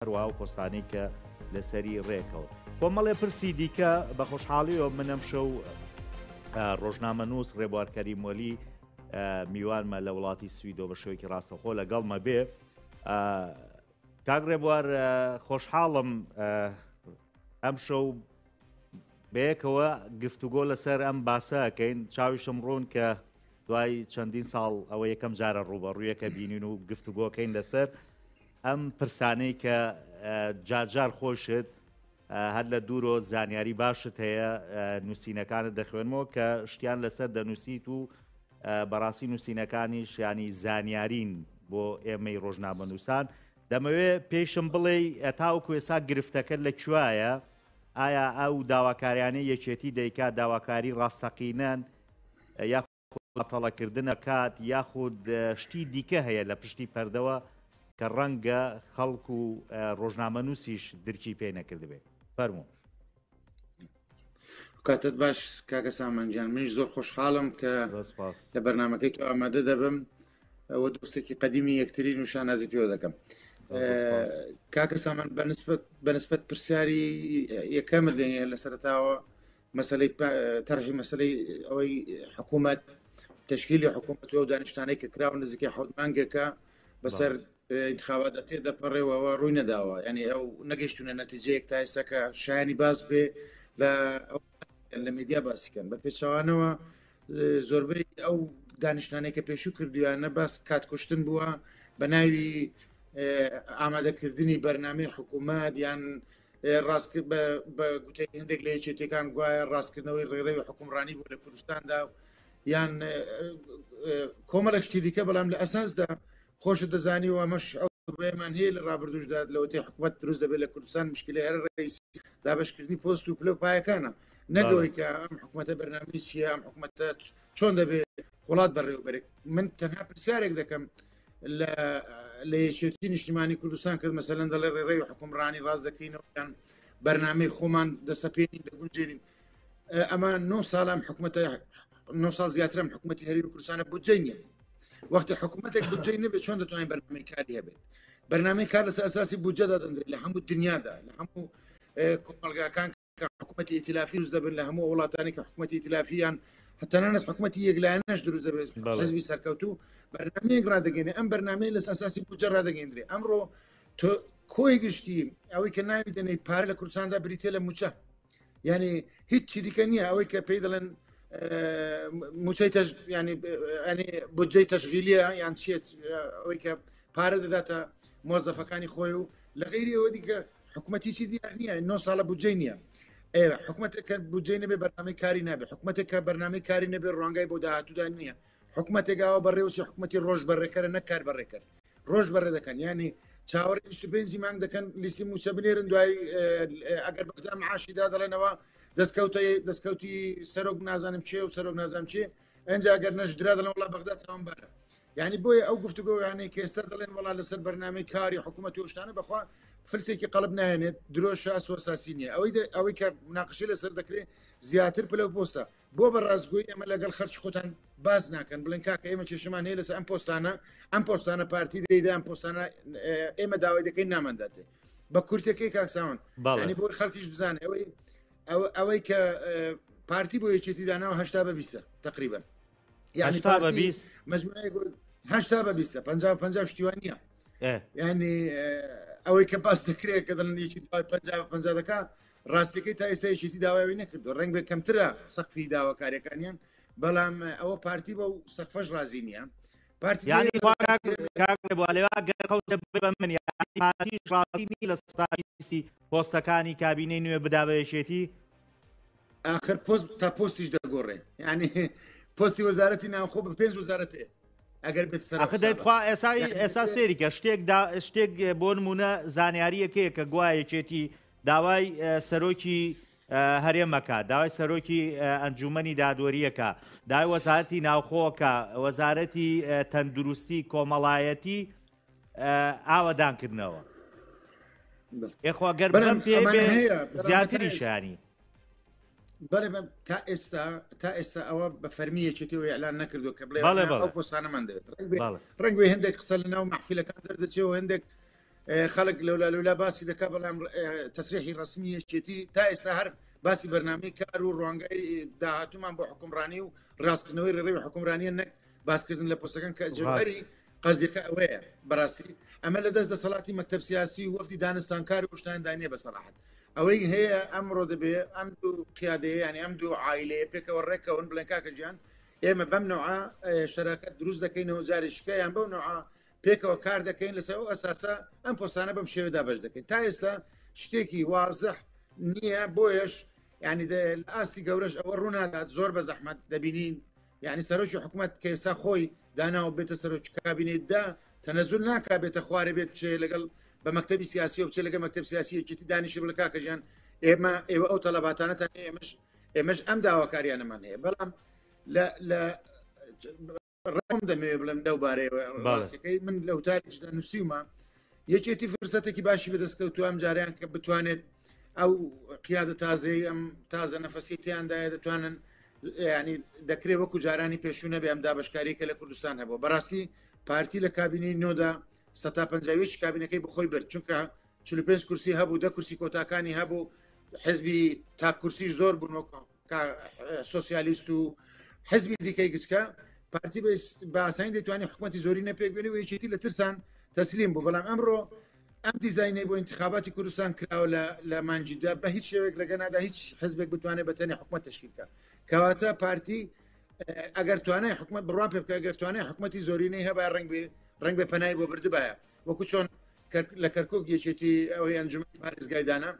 هەروەها ئەو پۆستانەی کە لەسەری ڕێکەوت. کۆمەڵێ پرسی دیکە بە خۆشحاڵیەوە من ئەمشەو ڕۆژنامەنووس ڕێبوار کەریم وەلی میوانمە لە وڵاتی سویدۆ بە شێوەیەکی ڕاستەخۆ لەگەڵمە بێ. کاک ڕێبوار خۆشحاڵم ئەمشەو بەیەکەوە گفتوگۆ لەسەر ئەم باسەکەین چاویشم ڕوون کە دوای چەندین ساڵ ئەوە یەکەم جارە ڕووبەڕوویەکە بینین و گفتوگۆکەین لەسەر ئەم پرسانەی کە جارجار خۆشت هەر لە دوورۆ زانیاری باشت هەیە نووسینەکانت دەخوێنمەوە کە شتیان لەسەر دەنووسیت و بەڕاستی نووسینەکانیش ینی زانیارین بۆ ئێمەی ڕۆژنامەنووسان دەمەوێ پێیشم بڵێی تاوەکو ئێستا گرفتەکە لە کوایە ئایا ئەو داواکاریانەی یەکێتی دەیکات داواکاری ڕاستەقینەن یاخود تەڵەکردنە کات یاخود شتی دیکە هەیە لە پشتی پەردەوە کە ڕەنگە خەڵک و ڕۆژنامەنووسیش درکی پێ نەکردبێت فەرموو. کاتت باش کاکە سامانجان منیش زۆر خۆشحاڵم کە لە بەرنمەکەی تۆ ئامادە دەبم ئەوە دۆستێکی قەدیمی یەکترین و شانازی پێوە دەکەم کاکە سامان بەنسبت بەنسبت پرسیاری یەکەمە دێنێ لە سەرتاوە مەسلەی تەرحی مەسلەی ئەوەی حکوومەت تشکیلی حکوومەت و دانیشتانەی کە کراوە نزیکەی حوت مانگێکە بەسەر انتخاباتدا تێدەپەڕێەوە ڕووی نەداوە یعنی ئەو نەگەیشتونە نەتیجەیەک تا ئێستا کە شایانی باس بێ لە لە میدیا باسیکەن بە پێچەوانەوە زۆربەی ئەو دانیشتانەی کە پێشوو کردویانە باس کات کوشتن بووە بە ناوی ئامادەکردنی بەرنامەی حکوومەت یان ڕاستکرد بە گوتەی هەندێک لە یەکێتیەکان گوایە ڕاستکردنەوەی ڕێڕەوی حکومڕانی بوو لە کوردستاندا یان کۆمەڵێک شتی دیکە بەڵام لە ئەساسدا خۆشت دەزانی و ئەمەش ئەو بێمان هەیە لە ڕابردوشدا لەوەتەی حکوومەت دروست دەبێت لە کوردستان مشکلی هەر ڕئیس دابشکردنی پۆست و پلە و پایەکانە نەگەوەی کە ئەم حکوومەتە بەرنامەی چییە ئەم حکوومەتە چۆن دەبێت وڵات بەڕێوەبەرێت من تەنها پرسیارێک دەکەم لە لە یەکێتی نیشتیمانی کوردستان کرد مەسەلەن دەڵێ ڕێڕەوی حکومڕانی ڕاست دەکەینەوە یان بەرنامەی خۆمان دەسەپێنین دەگونجێنین ئەمە 9 ساڵم حکوومەتە 9 ساڵ زیاترم حکوومەتی هەرێمی کوردستانە بودجەی نییە وەختی حکوومەتێک بودجەی نەبێت چۆن دەتوانین بەرنامەی کاری هەبێت بەرنامەی کار لەسەر ئەساسی بودجەدا دەندرێت لە هەموو دنیادا لە هەموو کۆمەڵگاکان کە حکوومەتی ئیتلافی دروست دەبن لە هەموو وڵاتانی کە حکوومەتی ئیتلافیان هەتەنانەت حکوومەتی یەکلایەنەش دروست دەبێت حزبی سەرکەوتوو بەرنامەیەک ڕادەگەێنێ ئەم بەرنامەیە لە ئەساسی بودجە ڕادەگەندرێ ئەمڕۆ تۆ کۆی گشتی ئەوەی کە ناوی دەنێی پارە لە کوردستاندا بریتە لە موچە یعنی هیچ چی دیکە نییە ئەوەی کە پێی دەڵێن موچەی تەش ینی ینی بودجەی تەشغیلیە یان چیە ئەوەی کە پارە دەداتە مۆزەفەکانی خۆی و لە غیری ئەوە دیکە حکوومەت هیچی دیار نییە 9 ساڵە بودجەی نییە حکوومەتێک کە بودجەی نەبێ بەرنامەی کاری نابێ حکوومەتێک کە بەرنامەی کاری نەبێ ڕوانگای بۆ داهاتوودا نییە حکوومەتێک ئاوە بەڕێوەچی حکوومەتی ڕۆژ بەڕێکەرە نەک کار بەڕێکەر ڕۆژ بەڕێ دەکەن ینی چاوەڕێ 25 مانگ دەکەن لیستی موچە بنێرن دوای ئەگەر بەغدا معاشیدا دەڵێنەوە دەستکەوتە دەستکەوتی سەرۆک نازانم چێ و سەرۆک نازانم چێ ئەنجا ئەگەر نەشدرا دەڵێن وڵا بەغدا تاوانبارە یعنی بۆیە ئەو گفتوگۆیانەی کە ئێستا دەڵێن وڵا لەسەر بەرنامەی کاری حکوومەت و شتانە بەخوا فلسێکی قەڵب نایەنێت درۆش ئەسۆساسی نییە ئەوەی ئەوەی کە مناقشەی لەسەر دەکرێت زیاتر پلە و پۆستە بۆ بە ڕاستگۆی ئەمە لەگەڵ خەرچ خۆتان باز ناکەن بڵێن کاکە ئێمە کێشەمان هەیە لەسەر ئەم پۆستانە ئەم پۆستانە پارتی دەیدا ئەم پۆستانە ئێمە داوای دەکەین نامانداتێ بە کورتەکەی کاکساوان ینی بۆی خەڵکیش بزانێ ئەوەی ئەوەی کە پارتی بۆ یەکێتی داناوە هشتا بە بیستە تقریبا یعنی بە بیست مجموعەیەک هشتا بە بیستە پ پ شتیوان نییە ینی ئەوەی کە باس دەکرێت کە دەڵێن یەکی دوای پ پ دەکا ڕاستیەکەی تا ئێستا یەکێتی داوای نەکردو ڕنگ بێ کەمترە سەقفی داواکاریەکانیان بەڵام ئەوە پارتی بە و سەقفەش ڕازی نییە پارتی یعنی بە من پارتی ڕازی نیە لە سەدا پۆستەکانی کابینەی نوێ بدا بە یەکێتی؟ ئاخر پۆست تا پۆستیش دەگۆڕێ یعنی پۆستی وەزارەتی ناوخۆ بە پێنج وەزارەتێ ئەگەر بێت سەر ئاخر دەتخوا ئێسا ئێسا سێریکە شتێک دا شتێک بۆ نمونە زانیاریەکەیە کە گوایە یەکێتی داوای سەرۆکی هەرێمەکە داوای سەرۆکی ئەنجومەنی دادوەریەکە داوای وەزارەتی ناوخۆکە وەزارەتی تەندروستی کۆمەڵایەتی ئاوەدانکردنەوە ئێخوا گەر بەم پێ زیاتری شانی بەڵێ تا ئێستا تا ئێستا ئەوە بە فەرمی یەکێتی و ئیعلان نەکردو کە بڵێ ئەو پۆستانەمان دەوێت ڕنگ بێ هەندێک قسە لە ناو مەحفیلەکان دەردەچێەوە هەندێک خەڵک لەولا لەولا باسی دەکا بەڵام تەسریحی ڕسمی یەکێتی تا ئێستا هەر باسی بەرنامەی کار و ڕوانگەی داهاتومان بۆ حکومڕانی و ڕاستکردنەوەی ڕێڕەوی حکومڕانیە نەک باسکردن لە پۆستەکان کە جەوهەری قەزیەکە ئەوەیە بەڕاستی ئەمە لە دەست دەسەڵاتی مەکتەب سیاسی و وەفدی دانستانکار و شتاندا نییە بە سەراحەت ئەوەی هەیە ئەمڕۆ دەبێ ئەم دوو قیادەیە یانی ئەم دوو عایلەیە پێکەوە ڕێکەون بڵێن کاکە گیان ئێمە بەم نەوعە شەراکەت دروست دەکەینەوە جارێ شکایان بەو نەوعە پێکەوە کار دەکەین لەسەر ئەو ئەساسە ئەم پۆستانە بەم شێوە دابەش دەکەین تا ئێستا شتێکی وازح نییە بۆیەش ینی لە ئاستی گەورەش ئەوە ڕوونادات زۆر بە زەحمەت دەبینین یعنی سەرۆکی حکوومەت کە ئێستا خۆی داناوە بێتە سەرۆکی کابینێتدا تەنەزول ناکا بێتە خوارێ بێت بچێ لەگەڵ بە مەکتەبی سیاسی و بچێ لەگەڵ مەکتەب سیاسی یەکێتی دانیشی بڵێ کاکە ژیان ئێمە ئێوە ئەو تەلەباتانەتان ئێمەش ئێمەش ئەم داواکاریانەمان هەیە بەڵام لە لە ڕێم دەمەوێ بڵێم لەو بارەیەوە ڕاستەکەی من لە وتارێکدا نووسیومە یەکێتی فرسەتێکی باشی بەدەستکەوتووە ئەم جاریان کە بتوانێت ئەو قیادە تازەی ئەم تازە نەفەسی تیاندایە دەتوانن ینی دەکرێت وەکو جارانی پێشوو نەبێ ئەم دابشکاری کە لە کوردستان هەبوو بەڕاستی پارتی لە کابینەی نۆدا 150 کابینەکەی بخۆی برد چونکە 45 کورسی هەبوو دە کورسی کۆتاکانی هەبوو حزبی تا کورسی زۆر بوون وەکو سۆسیالیست و حزبی دیکەی گچکە پارتی بە ئاسانی دەتوانانی حکوومەتی زۆری نەپێک بێنێ و یەکێتی لە ترسان تەسلیم بوو بەڵام ئەمڕۆ ئەم دیزاینەی بۆ انتخاباتی کوردستان کراوە لە لە مانجیدا بە هیچ شێوەیەک ڕێگە نادا هیچ حزبێک بتوانێت بە تەنێ حکوومەت تشکیل بکە کەواتە پارتی ئەگەر توانای حکوومەت بڕوان پێ بکە ئەگەر توانای حکوومەتی زۆرینەی هەبا ڕنگ بێ ڕنگ بێ پەنای بۆ بردبایە وەکو چۆن لە کەرکک یەکێتی ئەوەی ئەنجومەنی پارێزگای دانا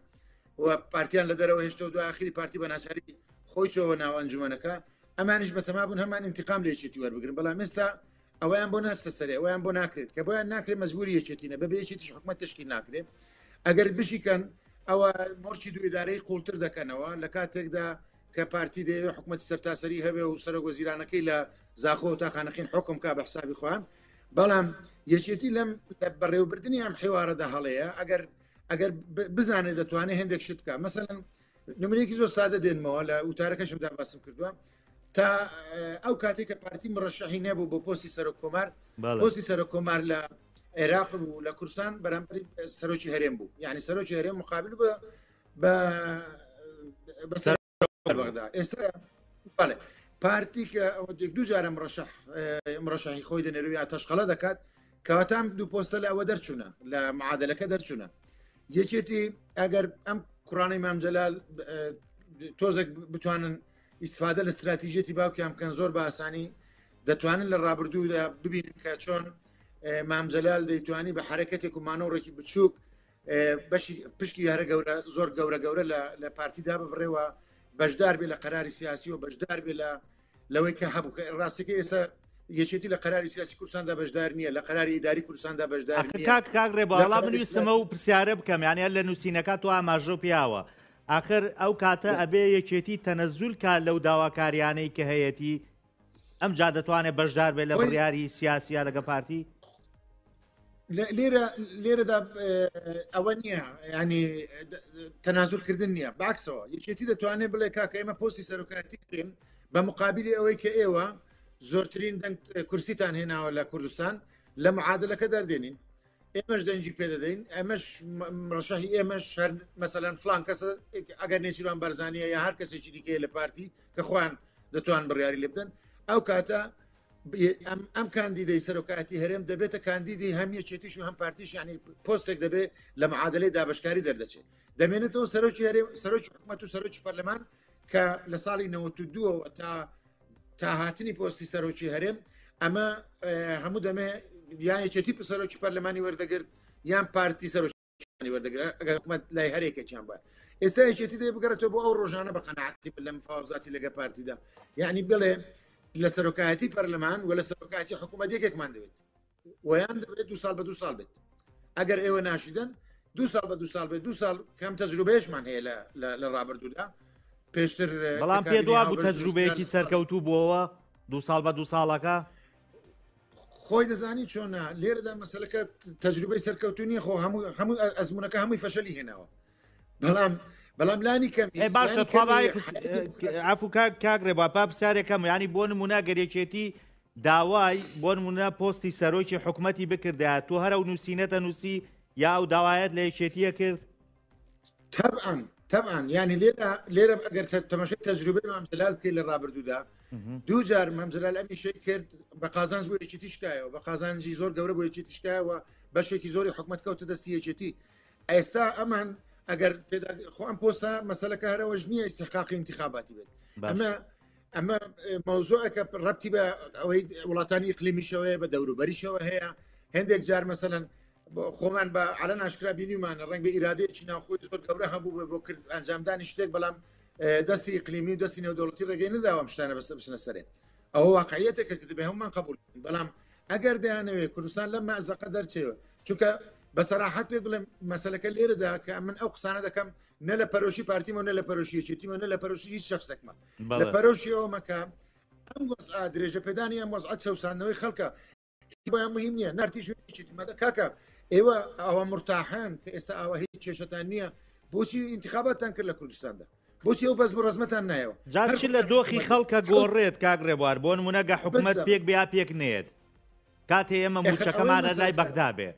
و پارتیان لە دەرەوە هێشتەوە دو ئاخری پارتی بە ناچاری خۆی چۆوە ناو ئەنجومەنەکە ئەمانیش بەتەما بوون هەمان انتقام لە یەکێتی وەربگرن بەڵام ئێستا ئەویان بۆ ناستە سەرێ ئەویان بۆ ناکرێت کە بۆیان ناکرێت مەجبوری یەکێتینە بەبێ یەکێتیش حکومەت تشکیل ناکرێت ئەگەر بشیکەن ئەوە مۆرچی دوو ئیدارەی قوڵتر دەکەنەوە لە کاتێکدا کە پارتی دەیەوێت حکومەتی سەرتاسەری هەبێ و سەرۆک وەزیرانەکەی لە زاخۆ تا خانەقین حکم کا بە حسابی خۆیان بەڵام یەکێتی لەم لە بەڕێوەبردننی ئەم حیوارەدا هەڵەیە ئەگەر ئەگەر بزانێت دەتوانێت هەندێک شت بکە مەسەن نمرێکی زۆر سادە دێنمەوە لە وتارەکەشمدا باسم کردووە تا ئەو کاتێک کە پارتی مڕەشەحی نەبوو بۆ پۆستی سەرۆک کۆمار پۆستی سەرۆک کۆمار لە عێراق بوو لە کوردستان بەرامبەری سەرۆکی هەرێم بوو یعنی سەرۆکی هەرێم مقابل بە بە بەغدا ئێستا بەڵێ پارتی کە ئەوە دوو جارە مڕەشەح مڕەشەحی خۆی دەنێرو یا تەشقەڵە دەکات کەواتە ئەم دوو پۆستە لە ئەوە دەرچوونە لە معادلەکە دەرچوونە یەکێتی ئەگەر ئەم کوڕانەی مامجلال تۆزێک بتوانن ئیسفادە لە استراتیژیەتی باوکیان بکەن زۆر بە ئاسانی دەتوانن لە ڕابردوودا ببینن کە چۆن مامجلال دەیتوانی بە حرەکەتێک و مانۆڕێکی بچووک بەشی پشکی هەرە گەورە زۆر گەورە گەورە لە پارتیدا ببڕێوە بەشدار بێ لە قەراری سیاسی و بەشدار بێ لە لەوەی کە هەبوو کە ڕاستەکە ئێستا یەکێتی لە قەراری سیاسی کوردستاندا بەشدار نییە لە قەراری ئیداری کوردستاندا بەشدار کاک کاک ڕێباڵا من ویستمە و پرسیارە بکەم یانە لە نووسینەکە تۆ ئاماژە پیاوە آخر ئەو کاتە ئەبێ یەکێتی تەنەزول کا لەو داواکاریانەی کە هەیەتی ئەم جا دەتوانێت بەشدار بێت لە بڕیاری سیاسیا لەگە پارتی لێرە لێرەدا ئەوە نییە ینی تەنازولکردن نییە باکسەوە یەکێتی دەتوانێت بڵێ کاکە ئێمە پۆستی سەرۆکایەتی کرێن بە مقابلی ئەوەی کە ئێوە زۆرترین دەنگ کورسیتان هێناوە لە کوردستان لە معادلەکە دەردێنین ئێمەش دەنگی پێدەدەین ئەمەش ڕەشەهی ئێمەش هەر مەسەلەن فلان کەسە ئەگەر نێچیروان بەرزانیە یا هەر کەسێکی دیکەیە لە پارتی کە خۆیان دەتوان بڕیاری لێ بدەن ئەو کاتە ئەم کاندیدەی سەرۆکایەتی هەرێم دەبێتە کاندیدی هەم یەکێتیش و هەم پارتیش ینی پۆستێک دەبێت لە معادلەی دابشکاری دەردەچێت دەمێنێتەوە سەرۆکی هەرێم سەرۆکی حکومەت و سەرۆکی پەرلەمان کە لە ساڵی 92ەوە تا تا هاتنی پۆستی سەرۆکی هەرێم ئەمە هەموو دەمێ یان یەکێتی سەرۆکی پەرلەمانی وەردەگرت یان پارتی سەرۆکی وەردەگرە ئەگەر حکومەت لای هەرێکێکیان بە ئێستا یەکێتی دەی بگەڕێتەوە بۆ ئەو ڕۆژانە بە قەناعەتی لە مفاوەزاتی لەگە پارتیدا یعنی بڵێ لە سەرۆکایەتی پەرلەمان و لە سەرۆکایەتی حکوومەت یەکێکمان دەوێت ویان دەبێت دو ساڵ بە دو ساڵ بێت ئەگەر ئێوە ناشیدەن دو ساڵ بە دو ساڵ بێت دو ساڵ کەم تەجروبەیەشمان هەیە لە ڕابردوودا پێشتر بەڵام پێ دوا بوو تەجروبەیەکی سەرکەوتوو بووەوە دو ساڵ بە دو ساڵەکە خۆی دەزانی چۆنە لێرەدا مەسلەکە تەجروبەی سەرکەوتو نیە خۆ هەموو هەموو ئەزمونونەکە هەمووی فەشەلی هێناوە بەڵام بەڵام لانی کەم باشە عفو کاک کاک ڕێبا پا پرسیارێکەم ینی بۆ نمونە گەرێکێتی داوای بۆ نمونە پۆستی سەرۆکی حکوومەتی بکردایە تۆ هەرە و نووسینەتە نووسی یا ئەو داوایەت لە یەکێتیە کرد؟ تەبعەن تەبعەن یانی لێرە لێرە ئەگەر تەماشای تەجروبەی مام جەلال بکەی لە ڕابردوودا دوو جار مام جەلال ئەمیشەی کرد بە قازانج بۆ یەکێتی شکایەوە بە قازانجی زۆر گەورە بۆ یەکێتی شکایەوە بەشێکی زۆری حکومەت کەوتە دەستی یەکێتی ئێستا ئەمان ئەگەر خۆ ئەم پۆستە مەسەلەکە هەرەوەش نییە ئیستحقاقی انتخاباتی بێت ئەمە ئەمە مەوزوعەکە ڕەتی بە ئەوەی وڵاتانی ئیقلیمیشەوەیە بە دەوروبەریشەوە هەیە هەندێک جار مەسەلەن خۆمان بە عەلەن ئاشکرا بینیمانە ڕەنگ بە ئیرادەیەکی ناوخۆی زۆر گەورە هەبوو بۆ کرد ئەنجامدانی شتێک بەڵام دەستی ئیقلیمی و دەستی نێودەوڵەتی ڕێگەی نەداوە ئەم شتانە بەسە بچنە سەرێ ئەوە واقعیەتێکە کە دەبێ هەمومان قبول بەڵام ئەگەر دەیانەوێت کوردستان لەم مەزەقە دەرچێەوە چونکە بە سەراحەت پێت بڵێم مەسەلەکە لێرەدا کە من ئەو قسانە دەکەم نە لە پەرۆشی پارتیمە نە لە پەرۆشی یەکێتیمە نە لە پەرۆشی هیچ شخصێکمە لە پەرۆشی ئەومە کە ئەم وەزعە درێژە پێدانی ئەم وەزعە چەوساندنەوەی خەڵکە بۆیان مهم نییە نارتیش مادە کاکە ئێوە ئەوە مرتاحن کە ئێستا ئاوا هیچ کێشەتان نییە بۆچی انتخاباتتان کرد لە کوردستاندا بۆچی ئەو بەزم و ڕەزمەتان نایەوە جا چ لە دۆخی خەڵکە گۆڕێت کاک ڕێبوار بۆ نمونە گە حکومەت پێک بیا پێک نێت کاتێ ئێمە موچەکەمانە لای بەغدا بێ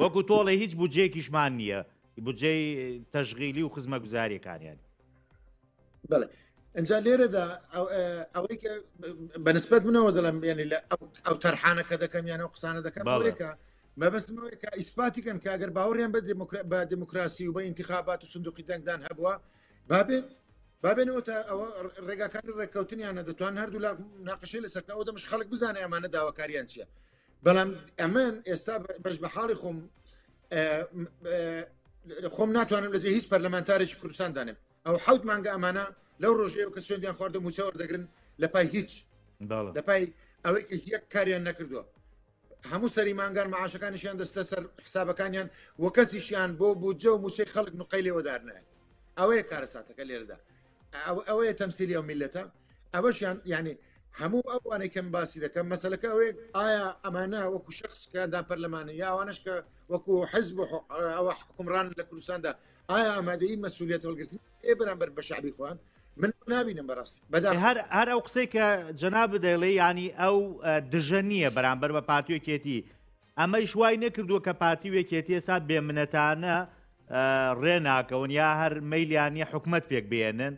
وەکو تۆڵێ هیچ بودجەیەکیشمان نییە بودجەی تەشغیلی و خزمەگوزاریەکانیان بەڵێ ئەجا لێرەدا ئەوەی کە بەنسبەت منەوە دەڵم یعنی لە ئەو تەرحانەکە دەکەم یان ئەو قسانە دەکەم بەڵێکە مەبەستمەوەی کە ئیسپاتی کەن کە ئەگەر باوەڕیان بە بە دموکراسی و بە ئینتخابات و سندوقی دەنگدان هەبووە بابێن بابێنەوە تا ئەوە ڕێگاکانی ڕێککەوتنیانە دەتوان هەردوو لا ناقشەی لەسەرکەن ئەو دەمش خەڵک بزانێ ئەمانە داواکاریان چییە بەڵام ئەمن ئێستا بەش بە حاڵی خۆم خۆم ناتوانم لەجێ هیچ پەرلەمانتارێکی کوردستان دانێم ئەو حوت مانگە ئەمانە لەو ڕۆژەیە کە سوێندیان خواردە موچە وەردەگرن لە پای هیچ لە پای ئەوەی کە یەک کاریان نەکردووە هەموو سەری مانگان معاشەکانیشیان دەستە سەر حسابەکانیان و کەسیشیان بۆ بودجە و موچەی خەڵک نقەی لێوەدار نایەت ئەوەیە کارەساتەکە لێرەدا ئەوەیە تەمسیلی ئەو میلەتە ئەوەشیان یعنی هەموو ئەوانەی کەم باسی دەکەم مەسلەکە ئەوەیە ئایا ئەمانە وەکو شخص کە ئەندام پەرلەمانە یا ئەوانش کە وەکو حزب و ئەوە حکومڕان لە کوردستاندا ئایا ئامادەی مەسولیت هەڵگرتن ئێ بەرامبەر بە شعبی خۆیان من نابینم بەڕاستی بەدا هەر هەر ئەو قسەی کە جەناب دەڵێ ینی ئەو دژە نییە بەرامبەر بە پارتیۆکێتی ئەمەیش وای نەکردووە کە پارتی و یەکێتی ئێستا بێ منەتانە ڕێ ناکەون یا هەر مەیلیان نیە حکومەت پێک بێنن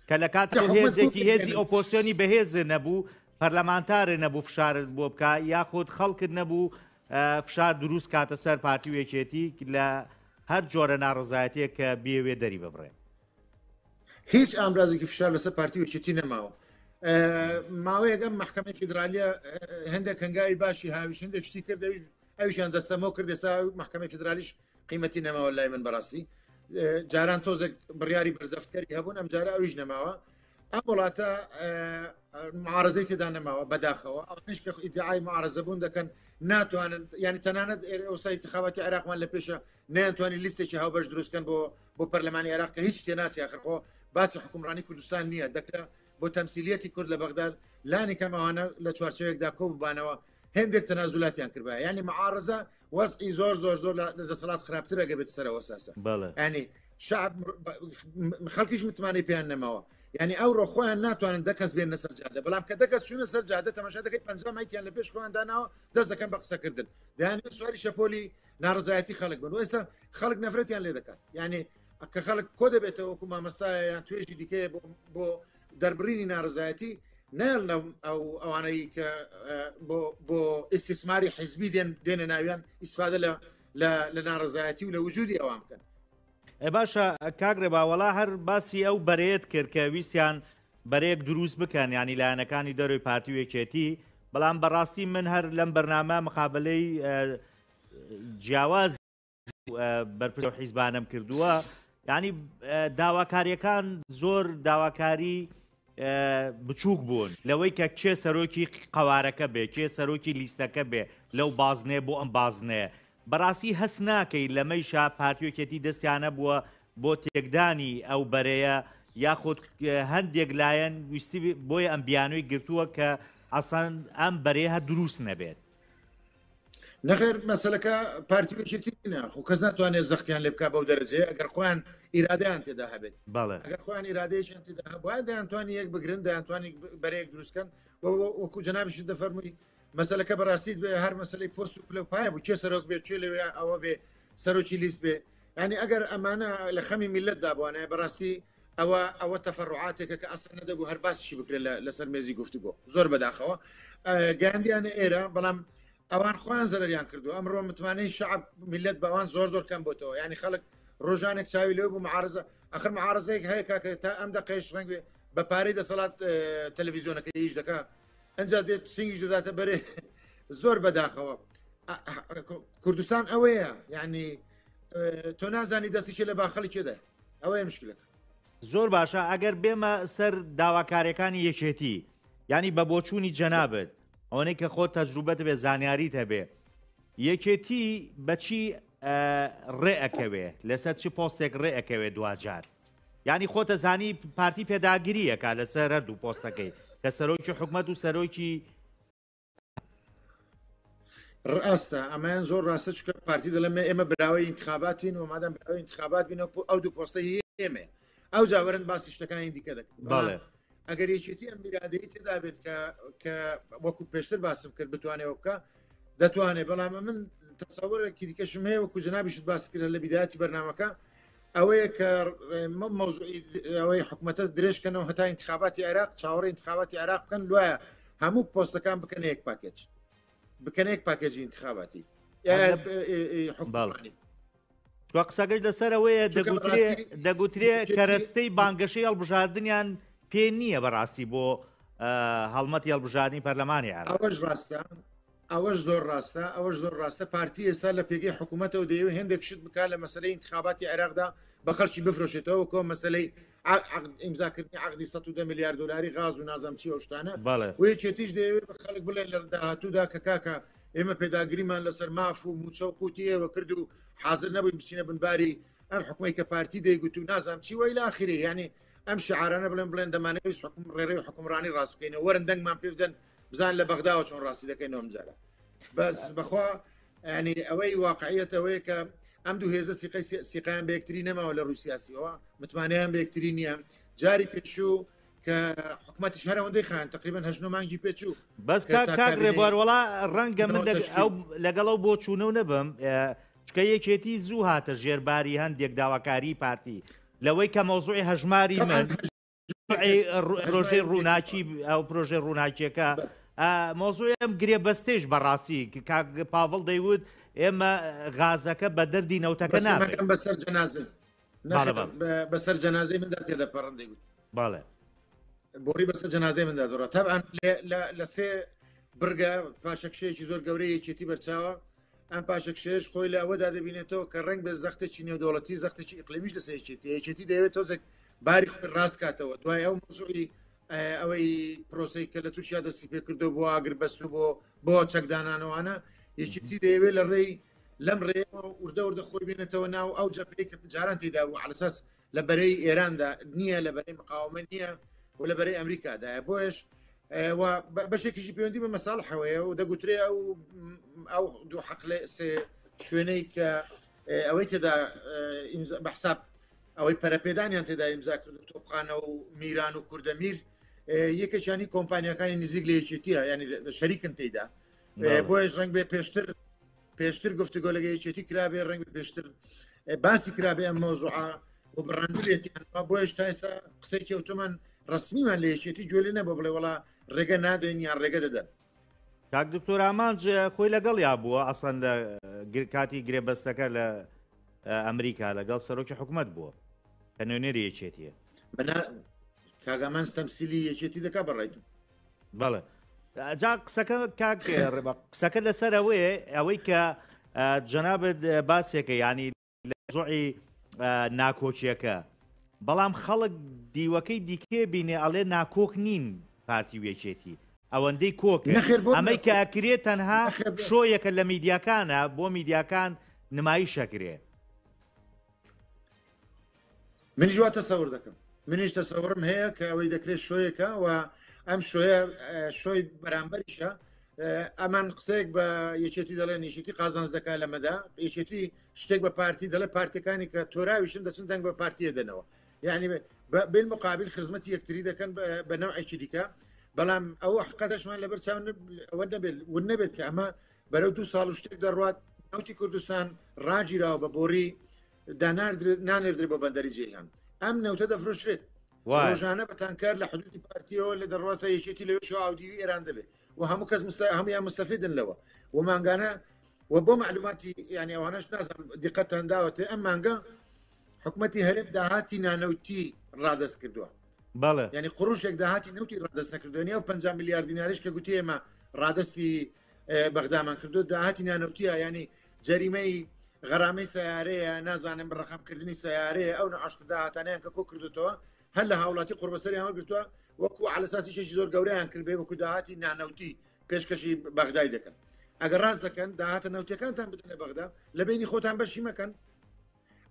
کە لە کات هێزێکی هێزی ئۆپۆسیۆنی بەهێز نەبوو پەرلەمانتارێ نەبوو فشارت بۆ بکە یاخود خەڵکت نەبوو فشار دروست کاتە سەر پارتی و یەکێتی لە هەر جۆرە ناڕزایەتێک کە بێوێ دەری ببڕێ. هیچ ئامرازێکی فشار لەسەر پارتی و یەکێتی نەماوە ماوەیەک ئەم محکمەی فیدراالیە هەندێک هەنگاوی باشی هاویش هەندێک شتی کرد ئەویشیان دەستەمۆ کرد ئێستا محکمەی فیدراالیش قیمەتی نەماوە لای من بەڕاستی جاران تۆزێک بڕیاری بەرزەفتکەری هەبوون ئەم جارە ئەویش نەماوە ئەم وڵاتە معارزەی تێدا نەماوە بەداخەوە ئەوانش کە ئیدعای معارزە بوون دەکەن ناتوانن ینی تەنانەت ئەوسای انتخاباتی عێراقمان لە پێشە نەیانتوانی لیستێکی هاوبەش دروستکەن بۆ بۆ پەرلەمانی عێراق کە هیچ تێناچی آخر خۆ باسی حکومڕانی کوردستان نییە دەکرا بۆ تەمسیلیەتی کورد لە بەغداد لانی کەم ئەوانە لە چوارچێوەیەکدا کۆ ببانەوە هێندێک تەنازولاتیان کردبا یعنی معارزە وەزعی زۆر زۆر زۆر لە دەسەڵات خراپترە گەبێت سەرەوە ساسە ینی شعب خەڵکیش متمانەی پێیان نەماوە یعنی ئەوڕۆ خۆیان ناتوانن دە کەس بێنە سەر جادە بەڵام کە دە کەس چوونە سەر جادە تەماشا دەکەی 50 مایکیان لە پێش خۆیان داناوە دەست دەکەن بە قسەکردن دەیان سواری شەپۆلی ناڕزایەتی خەڵک بن ئێستا خەڵک نەفرەتیان لێ دەکات یعنی کە خەڵک کۆ دەبێتەوە وەکو مامەستایە یان توێژی دیکەیە بۆ دەربڕینی ناڕزایەتی نایڵ لە ئەو ئەوانەی کە بۆ بۆ ئیسیسماری حیزبی دێن دێنە ناویان ئیسفادە لە لە ناڕزایەتی و لە وجودی ئەوان بکەن. ئێ باشە کاک ڕێبا وەڵا هەر باسی ئەو بەرەیەت کرد کە ویستیان بەرەیەک دروست بکەن ینی لایەنەکانی دەرەوەی پارتی و یەکێتی بەڵام بەڕاستی من هەر لەم بەرنامە مقابلەی جیاواز بەرپرس و حیزبانم کردووە ینی داواکاریەکان زۆر داواکاری بچووک بوون لەوەی کە کێ سەرۆکی قوارەکە بێ کێ سەرۆکی لیستەکە بێ لەو بازنێ بۆ ئەم بازنەیە بەڕاستی هەست ناکەی لەمەیشا پارتیۆکێتی دەستیانە بووە بۆ تێکدانی ئەو بەرەیە یاخود هەندێک لایەن ویستی بۆیە ئەم بیانووی گرتووە کە ئاسان ئەم بەرەیە هەر دروست نەبێت. نەخێر مەسەلەکە پارتی و یەکێتی نییە خۆ کەس ناتوانێت زەختیان لێ بکا بەو دەرەجەیە ئەگەر خۆیان ئیرادەیان تێدا هەبێت بەڵێ ئەگەر خۆیان ئیرادەیەکیان تێدا هەبوایە دەیانتوانی یەک بگرن دەیانتوانی بەرەیەک دروستکەن وەکو جەنابیشت دەفەرمووی. مەسەلەکە بەڕاستی هەر مەسلەی پۆست و پلە و پایە بوو، کێ سەرۆک بێ، کێ لەوێ ئەوە بێ، سەرۆکی لیست بێ. یعنی ئەگەر ئەمانە لە خەمی میلەتدا بوانایە بەڕاستی ئەوە ئەوە تەفەڕعاتێکە کە ئەسڵ نەدەبوو هەر باسیشی بکرێت لەسەر مێزی گفتوگۆ. زۆر بەداخەوە گەیاندیانە ئێرە، بەڵام ئەوان خۆیان زەرەریان کردو. ئەمڕۆ متمانەی شعب میلەت بەوان زۆر زۆر کەم بۆتەوە. یعنی خەڵک ڕۆژانێک چاوی لێ بوو معارزە، ئەخر معارزەیەک هەیە کاکە تا ئەم دەقەیش ڕەنگ بێ بە پارەی دەسەڵات تەلەڤیزیۆنەکە ئیش دەکا، ئەنجا دێت سنگیش دەداتە بەرێ. زۆر بەداخەوە کوردستان ئەوەیە، یعنی تۆ نازانی دەستی کێ لە باخەڵی کێدا، ئەوەیە مشکلەکە. زۆر باشە، ئەگەر بێمە سەر داواکاریەکانی یەکێتی، یعنی بە بۆچوونی جەنابت ئەوەنەی کە خۆت تەجروبەت بێ زانیاریت هەبێ، یەکێتی بەچی ڕێ ئەکەوێ، لەسەر چ پۆستێک ڕێ ئەکەوێ دواجار؟ یعنی خۆتە زانی پارتی پێداگریەکە لەسەر هەردوو پۆستەکەی کە سەرۆکی حکومەت و سەرۆکی ڕاستە. ئەمەیان زۆر ڕاستە، چونکە پارتی دەڵێ ئێمە براوەی ئینتخاباتین و مادام براوەی ئینتخابات بینەوە ئەو دوو پۆستە هی ئێمەیە، ئەو جاوەرن باسی شتەکانی دیکە دەکەن. بەڵێ. ئەگەر یەکێتی ئەم ئیرادەی تێدا بێت کە وەکو پێشتر باسم کرد بتوانێت بکە، دەتوانێت. بەڵام من تەسەوەرێکی دیکەشم هەیە، وەکو جەنابیشت باس کرد لە بیدایەتی بەرنامەکە، ئەوەیە کە مەوزوعی ئەوەی حکوومەتە درێژکەنەوە هەتا ئینتخاباتی عێراق، چاوەڕێی ئینتخاباتی عێراق بکەن، دوایە هەموو پۆستەکان بکەنە یەک پاکێج، بکەنە یەک پاکێجی ئینتخاباتی حکومڕانی. چوە قسەکەش لەسەر ئەوەیە دەگوترێ کەرەستەی بانگەشەی هەڵبژاردنیان پێ نییە بەڕاستی بۆ هەڵمەتی هەڵبژاردنی پەرلەمانی عێراق. ئەوەش ڕاستە، ئەوەش زۆر ڕاستە، ئەوەش زۆر ڕاستە. پارتی ئێستا لە پێگەی حکوومەتەوە دەیەوێت هێندێک شت بکات لە مەسلەی ئینتخاباتی عێراقدا بە خەڵکی بفرۆشێتەوە، کۆ مەسلەی ئیمزاکردنی عقدی 110 میلیارد دلاری غاز و نازم چی ئەو شتانە. و یەکێتیش دەیەوێت بە خەڵک بڵێ لە داهاتوودا کە کاکە ئێمە پێداگریمان لەسەر ماف و موچە و قوتی ئێوە کرد و حاضر نەبووین بچینە بنباری ئەم حکومەی کە پارتی دەیگوت و نازام چی وای لاخری. یعنی ئەم شعارانە بڵێن بڵێن دەمانەویست حکوم ڕێڕەوی حکومڕانی ڕاست بکەینەوە، وەرن دەنگمان پێ بدەن بزان لە بەغداوە چۆن ڕاستی دەکەینەوە ئەمجارە. بەس بەخوا ینی ئەوەی واقعیەت ئەوەیە کە ئەم دوو هێزە سیقەی سیقیان بە یەکتری نەماوە لە ڕووی سیاسیەوە، متمانەیان بە یەکتری نییە. جاری پێشوو کە حکوومەتیش هەر ئەوەندەی خان تقریبا هەشت نۆ مانگی پێچوو. بەس کە تا کاک کابینەی ڕێبوار وەڵا ڕەنگە من نەوە تەشکیل ئەو لەگەڵ ئەو بۆچوونەو نەبم، چونکە یەکێتی زوو هاتە ژێرباری هەندێک داواکاری پارتی لەوەی کە مەوزوعی هەژماری طبعاً من پرۆژەی ڕووناکی ئەو پرۆژەی ڕووناکیەکە مۆزوعی ئەم گرێبەستەیش بەڕاستی کاک پاڤڵ دەیوت ئێمە غازەکە بە دەردی نەوتەکە نابێت. بەسەر جەنازە بەسەر جەنازەی مندا تێدەپەڕن دەیگوت. بەڵێ. بۆڕی بەسەر جەنازەی مندا دەڕا. تەبعەن لە سێ بڕگە پاشەکشەیەکی زۆر گەورەی یەکێتی بەرچاوە. ئەم پاشەکشەیەش خۆی لە ئەوەدا دەبینێتەوە کە ڕەنگ بێ زەختێکی نێودەوڵەتی، زەختێکی ئیقلیمیش لەسەر یەکێتی. یەکێتی دەیەوێت تۆزێک باری خۆی ڕاست کاتەوە دوای ئەو مەوزوعی ئەوەی پرۆسەی کە لە تورکیا دەستی پێکردو بۆ ئاگربەست و بۆ چەکدانانەوانە. یەکێتی دەیەوێت لە ڕێی لەم ڕێیەوە وردە وردە خۆی بێنێتەوە ناو ئەو جەبهەی کە جاران تێیدا بوو، عەلەساس لە بەرەی ئێراندا نییە، لە بەرەی مقاومە نییە و لە بەرەی ئەمریکادایە. بۆیش و بەشێکیشی پەیوەندی بە مەساڵحەوەیە و دەگوترێ ئەو دوو حەقلێ سێ شوێنەی کە ئەوەی تێدا بە حساب ئەوەی پەرەپێدانیان تێدا ئیمزا کرد و تۆپخانە و میران و کوردەمیر یەکێکیانی کۆمپانیاکانی نزیک لە یەکێتیە، ینی شەریکن تێیدا. بۆیش ڕەنگ بێ پێشتر گفتوگۆ لەگە یەکێتی کرابێ، ڕەنگ بێ پێشتر باسی کرابێ ئەم مەوزوعە و بڕاندبێتیان. بۆیش تا ئێستا قسەی کەوتومان ڕسمیمان لە یەکێتی گوێ لێ نەبوو بڵێ وەڵا ڕێگە نادەین یان ڕێگە دەدەن. کاک دکتۆر ئامانج خۆی لەگەڵ یا بووە ئەسڵەن لە کاتی گرێبەستەکە لە ئەمریکا لەگەڵ سەرۆکی حکومەت بووە کە نوێنەری یەکێتیە. کاک ئامانج تەمسیلی یەکێتی دەکا بەڕای تۆ؟ بەڵێ جا قسەکە کاک ڕێبا قسەکە لەسەر ئەوەیە ئەوەی کە جەنابت باسێکە ینی لە زۆعی ناکۆکیەکە بەڵام خەڵک دیوەکەی دیکێ بینێ ئەڵێ ناکۆک نین پارتی و یەکێتی ئەوەندەی کۆک ئەمەی کە ئەکرێ تەنها شۆیەکە لە میدیاکانە بۆ میدیاکان نمایشەکرێ. منیش وا تەسەور دەکەم، منیش تەسەورم هەیە کە ئەوەی دەکرێت شۆیەکە و ئەم شۆیە شۆی بەرامبەریشە. ئەمان قسەیەک بە یەکێتی دەڵێن یەکێتی قازانج دەکات لەمەدا، یەکێتی شتێک بە پارتی دەڵێ پارتەکانی کە تۆراویشن دەچن دەنگ بە پارتیە دەنەوە، یعنی بالمقابل خزمەتی یەکتری دەکەن بە نەوعێکی دیکە. بەڵام ئەو حقەتەشمان لەبەر چاو ئەوە نەبێت ون نەبێت کە ئەمە بەرەو دو ساڵ و شتێک دەڕوات نەوتی کوردستان ڕاگیراوە بە بۆری نانێردرێ بۆ بەندەری جیهان ئەم نەوتە دەفرۆشرێت ڕۆژانە بە تانکەر لە حدودی پارتیەوە لە دەڕواتە یەکێتی لەوێ ئاودیوی ئێران دەبێت و هەموو کەس هەمویان مستەفیدن لەوە و مانگانە و بۆ معلوماتی یعنی ئەوانەش نازانم دیقەتان داوەتێ ئەم مانگە حکومەتی هەرێم داهاتی نانەوتی ڕادەست کردووە بەڵێ یعنی قڕوشێک داهاتی نەوتی ڕادەست نەکردووە ئەو 50 میلیارد دیناریش کە گوتی ئێمە ڕادەستی بەغدامان کردو داهاتی نانەوتیە ینی جەریمەی غەرامەی سیارەیە نازانم ڕقمکردنی سیارەیە ئەو نەعشت داهاتانیان کە کۆ کردوتەوە هەر لە هاوڵاتی قوربەسەریان وەرگرتووە وەکو عەلەساسی شێکی زۆر گەورەیان کرد بێ وەکو داهاتی نانەوتی پێشکەشی بەغدای دەکەن ئەگەر ڕاست دەکەن داهاتە نەوتەکانتان بدەنە بەغدا لە بینی خۆتان بەشی مەکەن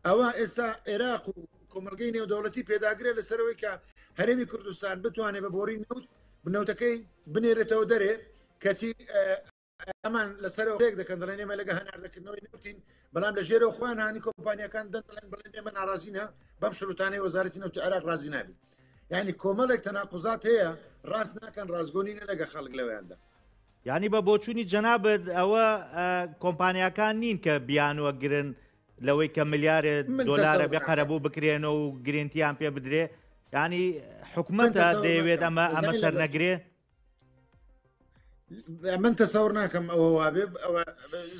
ئەوە ئێستا عێراق و کۆمەلگەی نێودەوڵەتی پێداگرە لەسەرەوەی کە هەرێمی کوردستان بتوانێت بە بۆری نەوت بنەوتەکەی بنێرێتەوە دەرێ کەچی ئەمان لەسەرەوە پێک دەکەن دەڵێن ئێمە لەگە هەناردەکردنەوەی نەوتین بەڵام لە ژێرەوە خۆیان هانی کۆمپانیەکان دەن دەڵێن بڵێن ئێمە ناڕازینە بەم شروتانەی وەزارەتی نەوتی عێراق ڕازی نابین یعنی کۆمەڵێک تەناقوزات هەیە ڕاست ناکەن ڕاستگۆنی نە لەگە خەڵک لەوەیاندا. یعنی بە بۆچوونی جەنابت ئەوە کۆمپانیاکان نین کە بیانوە گرن لەوەی کە ملیارێ دۆلارە بێ قەرەبوو بکرێنەوە و گرنتیان پێ بدرێ ینی حکومەتە دەیەوێت ئەمە ئەمە سەر نەگرێ من تەسەور ناکەم ئەوە وابێ ئەوە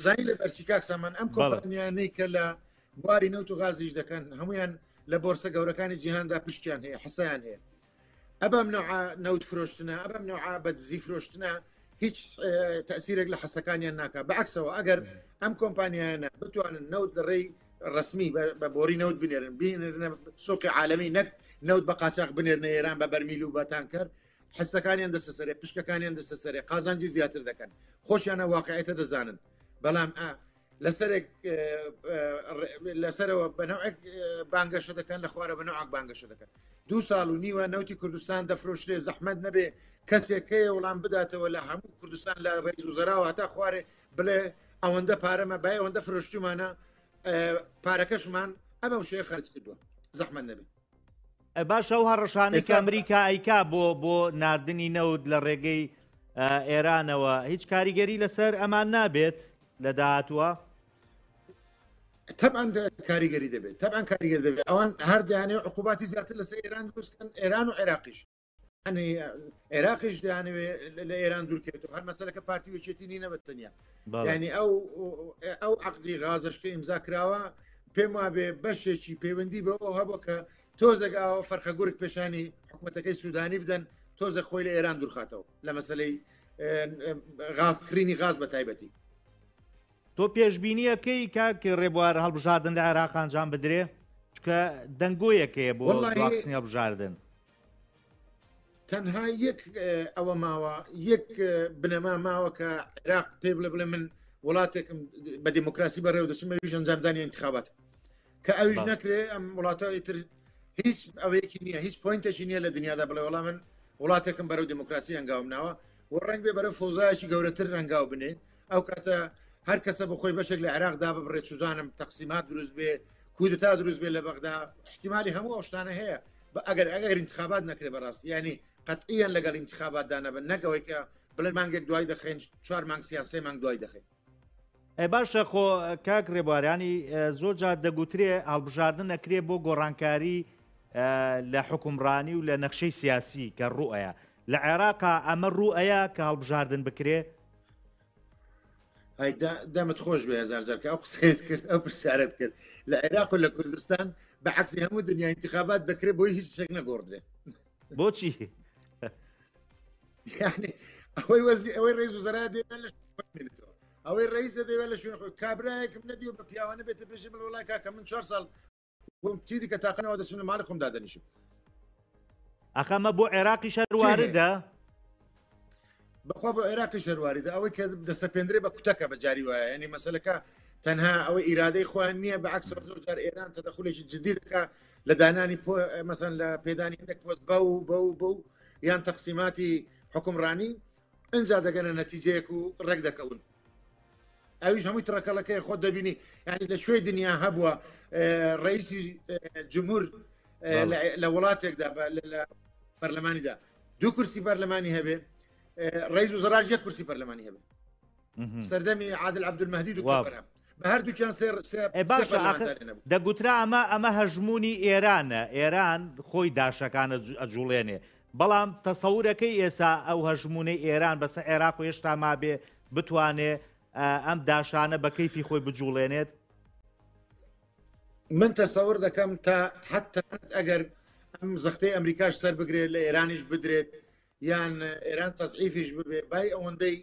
زانی لە بەرچی کاک سامان ئەم کۆمپانیانەی کە لە بواری نەوت و غازیش دەکەن هەمویان لە بۆرسە گەورەکانی جیهاندا پشتیان هەیە حسیان هەیە ئەبم نوعا نەوت فرۆشتنە ئەبم نوعا بە دزی فرۆشتنە هیچ تەسیرێک لە حەسەکانیان ناکە بەعکسەوە ئەگەر ئەم کۆمپانیانە بتوانن نەوت لە ڕێی ڕسمی بە بۆری نەوت بنێرن بینێرنە سۆقی عالمی نەک نەوت بە قاچاق بنێرنە ئێران بە بەرمیل و بە تانکەر حسەکانیان دەستە سەرێ پشکەکانیان دەستە سەرێ قازانجی زیاتر دەکەن خۆشیانە واقعێتە دەزانن بەڵام ئا لەسەرێک لەسەرەوە بەنەوەک بانگەشە دەکەن لە خوارە بەنەوەک بانگەشە دەکەن دو ساڵ و نیوە نەوتی کوردستان دەفرۆشرێ زەحمت نەبێ کەسێک هەیە وڵام بداتەوە لە هەموو کوردستان لە ڕێز و زەراوە هەتا خوارێ بڵێ ئەوەندە پارەمە بای ئەوەندە فرۆشتومانە پارەکەشمان ئەمە شێ خرج کردووە زەحمت نەبێت باشە ئەو هەڕەشانەی کە ئەمریکا ئەیکا بۆ بۆ ناردنی نەوت لە ڕێگەی ئێرانەوە هیچ کاریگەری لەسەر ئەمان نابێت لە داهاتووە؟ تەبعەن کاریگەری دەبێت تەبعەن کاریگەر دەبێت ئەوان هەردیانێ عقوباتی زیاتر لەسەر ئێران دروستکەن ئێران و عێراقیش عێراقیش دەیانەوێ لە ئێران دوورکێتەوە هەر مەسەلەکە پارتی وەچێتی نینە بە تەنیا ینی ئەو ئەو عقدی غازش کە ئیمزا کراوە پێم وابێ بەشێکی پەیوەندی بەوە هەبوو کە تۆزێک ئاوە فەرخە گورگ پێشانی حکوومەتەکەی سوودانی بدەن تۆزە خۆی لە ئێران دوورخاتەوە لە مەسلەی غاز کڕینی غاز بە تایبەتی تۆ پێشبینیەکەی کاک ڕێبوار هەڵبژاردن لە عێراق ئەنجام بدرێ چکە دەنگۆیەک هەیە بۆ دواخستنی هەڵبژاردن تەنها یەک ئەوە ماوە یەک بنەما ماوە کە عێراق پێ بڵێ بڵێ من وڵاتێکم بە دیموکراسی بەڕێوە دەچم ئەویش ئەنجامدانی انتخابات کە ئەویش نەکرێ ئەم وڵاتە ئیتر هیچ ئەوەیەکی نییە هیچ point ێکی نییە لە دنیادا بڵێ وەڵا من وڵاتێکم بەرەو دیموکراسی هەنگاوم ناوە و ڕەنگ بێ بەرەو فەوزایەکی گەورەتر هەنگاو بنێ ئەو کاتە هەر کەسە بە خۆی بەشێک لە عێراق دا ببڕێ چوزانم تەقسیمات دروست بێ کودتا دروست بێ لە بەغدا احتیمالی هەموو ئەو شتانە هەیە بە ئەگەر ئەگەر انتخابات نەکرێ بەڕاستی ینی قەتعیان لەگەڵ انتخابات دانەبن نەکەوەی کە بڵێ مانگێک دوای دەخەین چوار مانگ سیاسێ مانگ دوای دەخەین ئەی باشە خۆ کاک ڕێبوارانی زۆر جار دەگوترێ هەڵبژاردن ئەکرێ بۆ گۆڕانکاری لە حکومڕانی و لە نەخشەی سیاسی کە ڕوئەیە لە عێراقا ئەمە ڕوئەیە کە هەڵبژاردن بکرێ دەمت خۆش بێ هزار جار کە ئەو قسەیت کرد ئەو پرسیارت کرد لە عێراق و لە کوردستان بە عکسی هەموو دنیا انتخابات دەکرێت بۆی هیچ شتێک نەگۆڕدرێ بۆچی یعنی ئەوەی وەزی ئەوەی ڕێز و زەرا دێ لە ئەوەی ڕئیسە دەوێت لە شوێن خۆی کابراایەکم نەدیوە بە پیاوانە بێتە پێشی بڵێ وڵای کاکە من چوار ساڵ بووم چی دیکە تاقەنەوە دەچم لە ماڵی خۆم دادەنیشم. ئەخە ئەمە بۆ عێراقیش هەر واردە؟ بەخوا بۆ عێراقیش هەر واردە ئەوەی کە دەسەپێندرێ بە کوتەکە بە جاری وایە یعنی مەسەلەکە تەنها ئەوەی ئیرادەی خۆیان نییە بە عکس زۆر جار ئێران تەدەخولێکی جدی دەکا لە دانانی مەسەن لە پێدانی هەندێک پۆست بەو بەو بەو یان تەقسیماتی حکومڕانی ئەجا دەگەنە نەتیجەیەک و ڕێک دەکەون ئەویش هەمووی تڕەکەڵەکەی خۆت دەبینی یعنی لە کوێی دنیا هەبووە ڕئیسی جمهور لە وڵاتێکدا لە پەرلەمانیدا دوو کورسی پەرلەمانی هەبێ ڕیز و زەراج یەک کورسی پەرلەمانی هەبێ سەردەمی عادل عبدالمهدی دکتۆر بەرهەم بە هەردووکیان سێ باشە دەگوترا ئەمە ئەمە هەژمونی ئێرانە ئێران خۆی داشەکانە ئەجوڵێنێ بەڵام تەسەورەکەی ئێسا ئەو هەژمونەی ئێران بەسە عێراق و هێشتا مابێ بتوانێ ئەم داشانە بە کەیفی خۆی بجوڵێنێت؟ من تەسەور دەکەم تا حتا ئەگەر ئەم زەختەی ئەمریکاش سەر بگرێت لە ئێرانیش بدرێت یان ئێران تەزعیفیش ببێ بای ئەوەندەی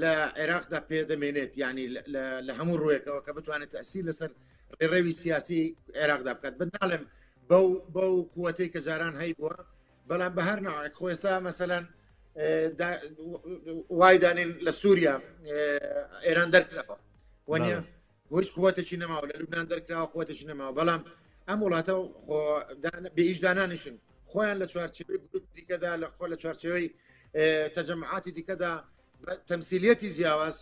لە عێراقدا پێدەمێنێت ینی لە هەموو ڕوویەکەوە کە بتوانێت تەسیر لەسەر ڕێڕەوی سیاسی عێراقدا بکات بن ناڵێم بەو بەو قوەتەی کە جاران هەیبووە بەڵام بە هەر ناوێک خۆ ئێستا مەسەلەن وای دانین لە سووریا ئێران دەرکراوە وەنیە هیچ قوتێکی نەماوە لە لوبناان دەرکراوە قوتێکی نەماوە بەڵام ئەم وڵاتە خۆ بێ ئیش دانانیشن خۆیان لە چوارچێوەی گروپ دیکەدا لە خۆ لە چوارچێوەی تەجەمعاتی دیکەدا تەمسیلیەتی جیاواز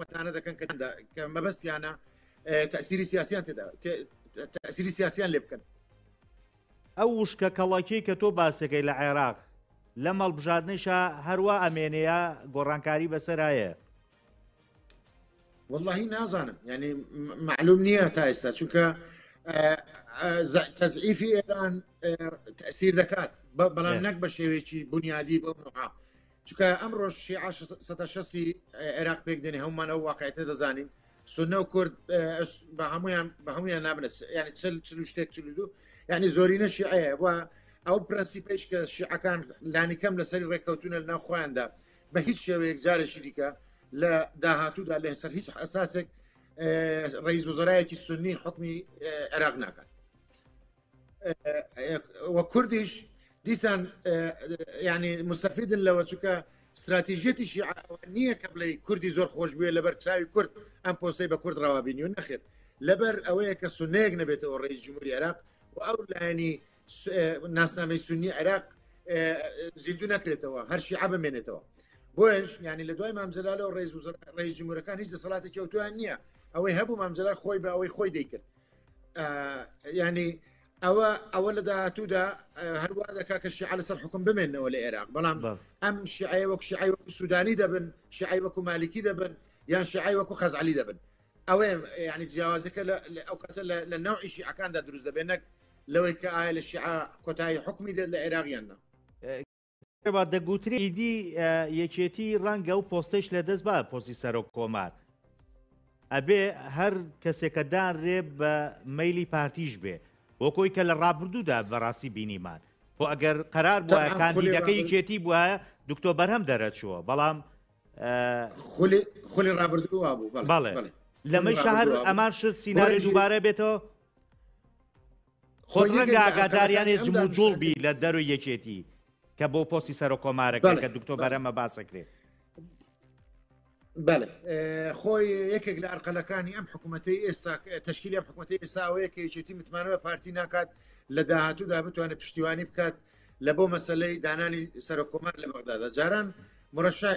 وتانە دەکەن کە کە مەبەستیانە تەسیری سیاسیان تێدا تەسیری سیاسیان لێ بکەن. ئەو وشکە کەڵەکیەی کە تۆ باسەکەی لە عێراق لەم هەڵبژاردنەیشا هەروا ئەمێنێ یا گۆڕانکاری بەسەرایە؟ واللهی نازانم یعنی معلوم نییە تا ئێستا چونکە تەزعیفی ئێران تەسیر دەکات بەڵام نەک بە شێوەیەکی بنیادی بۆ نوعا چونکە ئەمڕۆ شیعە سەتا شەستی عێراق پێک دێنێ هەمومان ئەو واقعیتە دەزانین سونە و کورد بە هەمویان بە هەمویان نابنە ینی چل چل و شتێک چل دوو ینی زۆرینە شیعەیە و ئەو پرەنسیپێش کە شیعەکان لانی کەم لەسەری ڕێککەوتونە لەناو خۆیاندا بە هیچ شێوەیەک جارێکی دیکە لە داهاتوودا لەسەر هیچ ئەساسێک ڕئیس وزرایەکی سنی حکمی عێراق ناکات و کوردیش دیسان ینی مستەفیدن لەوە چونکە استراتیژیەتی شیعە نییە کە بڵێ کوردی زۆر خۆش بوێ لەبەر چاوی کورد ئەم پۆستەی بە کورد ڕەوا بینی و نەخێر لەبەر ئەوەیە کە سونەیەک نەبێتەوە ڕئیس جمهوری عێراق و ئەو لایەنی ناسنامەی سنی عێراق زیندوو نەکرێتەوە هەر شیعە بمێنێتەوە بۆیش ینی لە دوای مامجلالەوە ڕێز و ڕێز جمهورەکان هیچ دەسەڵاتێکی ئەوتویان نییە ئەوەی هەبوو مامجلال خۆی بە ئەوەی خۆی دەیکرد ینی ئەوە ئەوە لە داهاتوودا هەروە دەکا کە شیعە لەسەر حکوم بمێنەوە لە عێراق بەڵام ئەم شیعەیە وەک شیعی وەکو سوودانی دەبن شیعی وەکو مالیکی دەبن یان شیعی وەکو خەزعلی دەبن ئەوەیە ینی جیاوازەکە لە ئەو کاتە لە نەوعی شیعەکاندا دروست دەبێت نەک لەوەی کە ئایا لە شیعە کۆتایی حکومی دێت لە عێراق یان نا. دەگوترێ ئیدی یەکێتی ڕەنگە و پۆستەیش لەدەست با پۆستی سەرۆک کۆمار ئەبێ هەر کەسێکە دانرێ بە مەیلی پارتیش بێ وەکۆی کە لە ڕابردوودا بەڕاستی بینیمان خۆ ئەگەر قەرار بووە کاندیدەکە یەکێتی بووە دکتۆ بەرهەم دەرەچووە بەڵام خولی ڕابردوو وابوو بەڵێ لەمەی شەهر ئەمان شت سیناریۆ دووبارە بێتەوە خۆت ڕەنگە ئاگاداریانێ جموجوڵ بی لە دەرۆی یەکێتی کە بۆ پۆستی سەرۆک کۆمارەکە کە دکتۆ بەرەمە باسەکرێ. بەڵێ خۆی یەکێک لە ئەرقەلەکانی ئەم حکوومەتەی ئێستا تشکیلی ئەم حکوومەتی ئێستا ئەوەیە کە یەکێتی متمانە بە پارتی ناکات لە داهاتوودا بتوانێت پشتیوانی بکات لە بۆ مەسلەی دانانی سەرۆک کۆمار لە بەغدادا جاران مرەشە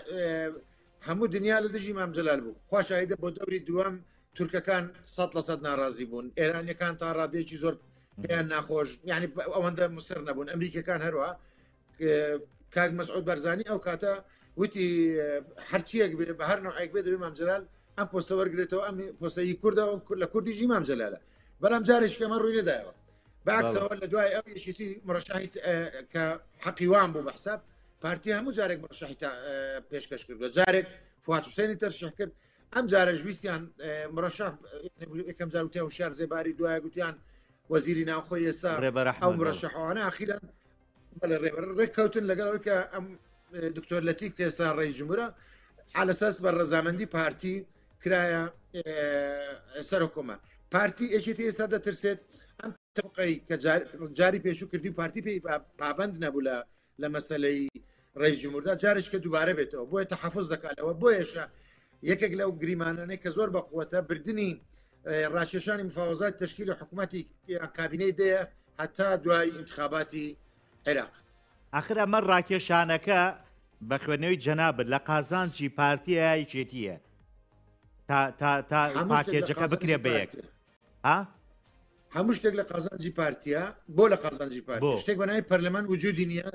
هەموو دنیا لە دژی مام جەلال بوو خوا شاهیدە بۆ دەوری دووەم تورکەکان سەد لە سەد ناڕازی بوون ئێرانیەکان تا ڕادەیەکی زۆر پێیان ناخۆش یعنی ئەوەندە مسر نەبوون ئەمریکەکان هەروە کاک مەسعود بەرزانی ئەو کاتە وتی هەرچیەک بێ بە هەر نوعێک بێ دەبێ مام جەلال ئەم پۆستە وەرگێتەوە ئەم پۆستەی کوردە ئەم کورد لە کوردیژی مام جەلالە بەڵام جارێک ئەمە ڕووی نەدایەوە باکسەوە لە دوای ئەو یەکێتی مڕەشاهی کە حەقی وان بوو بە حساب پارتی هەموو جارێک مڕەشاهی پێشکەش کردووە جارێک فواد حوسێنی تەرشح کرد ئەم جارەش ویستیان مڕەشح یەکەم جار وتیان هوشیار زێباری دوایە گوتیان وەزیری ناوخۆی ئێستا ئەو مڕەشەحەوانە ئەخیران بەڵێ ڕێبەر ڕێککەوتن لەگەڵ ئەوەی کە ئەم دکتۆر لەتیف کە ئێستا ڕێی جمهورە عالەساس بە ڕەزامەندی پارتی کرایە سەرۆک کۆمار پارتی یەکێتی ئێستا دەترسێت ئەم تفقەی کە جاری پێشوو کردی و پارتی پێی پابند نەبوو لە لە مەسلەی ڕێی جمهوردا جارێک کە دووبارە بێتەوە بۆیە تەحەفز دەکات لەوە بۆیەشە یەکێک لەو گریمانانەی کە زۆر بەقوەتە بردننی ڕاکێشانی مفاوەزات تشکیل حکوومەتی کابینەی دەیە هەتا دوای انتخاباتی عێراق. ئاخر ئەمە ڕاکێشانەکە بە خوێندنەوەی جەنابت لە قازانجی پارتیە یا یەکێتیە تا تا تا پاکێجەکە بکرێ بە یەک ها هەموو شتێک لە قازانجی پارتیە بۆ لە قازانجی پارتی شتێک بەناوی پەرلەمان وجودی نییە.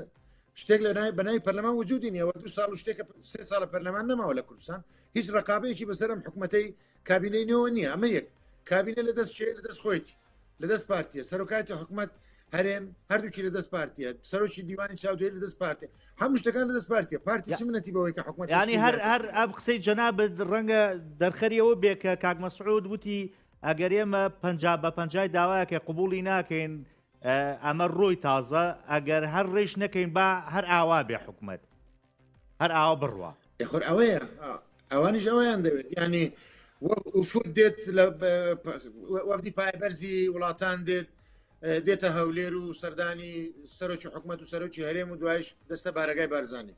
شتێک لە ناوی بەناوی پەرلەمان وجودی نییە دو ساڵ و شتێکە سێ ساڵە پەرلەمان نەماوە لە کوردستان هیچ ڕقابەیەکی بەسەرم حکوومەتەی کابینەی نوێوە نییە ئەمە یەک کابینە لە دەست چێ لە دەست خۆیتی لە دەست پارتیە سەرۆکایەتی حکوومەت هەرێم هەردووکی لە دەست پارتیە سەرۆکی دیوانی چاودێری لە دەست پارتی هەموو شتەکان لە دەست پارتیە پارتی چ منەتی بەوەی کە حکوومەت ینی هەر هەر ئەم قسەی جەنابت ڕەنگە دەرخەری ئەوە بێ کە کاک مەسعود وتی ئەگەر ئێمە 50 بە پەنجای داوایەکە قوبوڵی ناکەین ئەمە ڕۆی تازە ئەگەر هەر ڕێش نەکەین با هەر ئاوا بێ حکومت هەر ئاوا بڕوا. خۆر ئەوەیە ئەوانیش ئەوەیان دەوێت ینی وفود دێت لە وەفدی پایبەرزی وڵاتان دێت دێتە هەولێر و سەردانی سەرۆکی حکومت و سەرۆکی هەرێم و دوایش دەستە بارەگای بارزانانی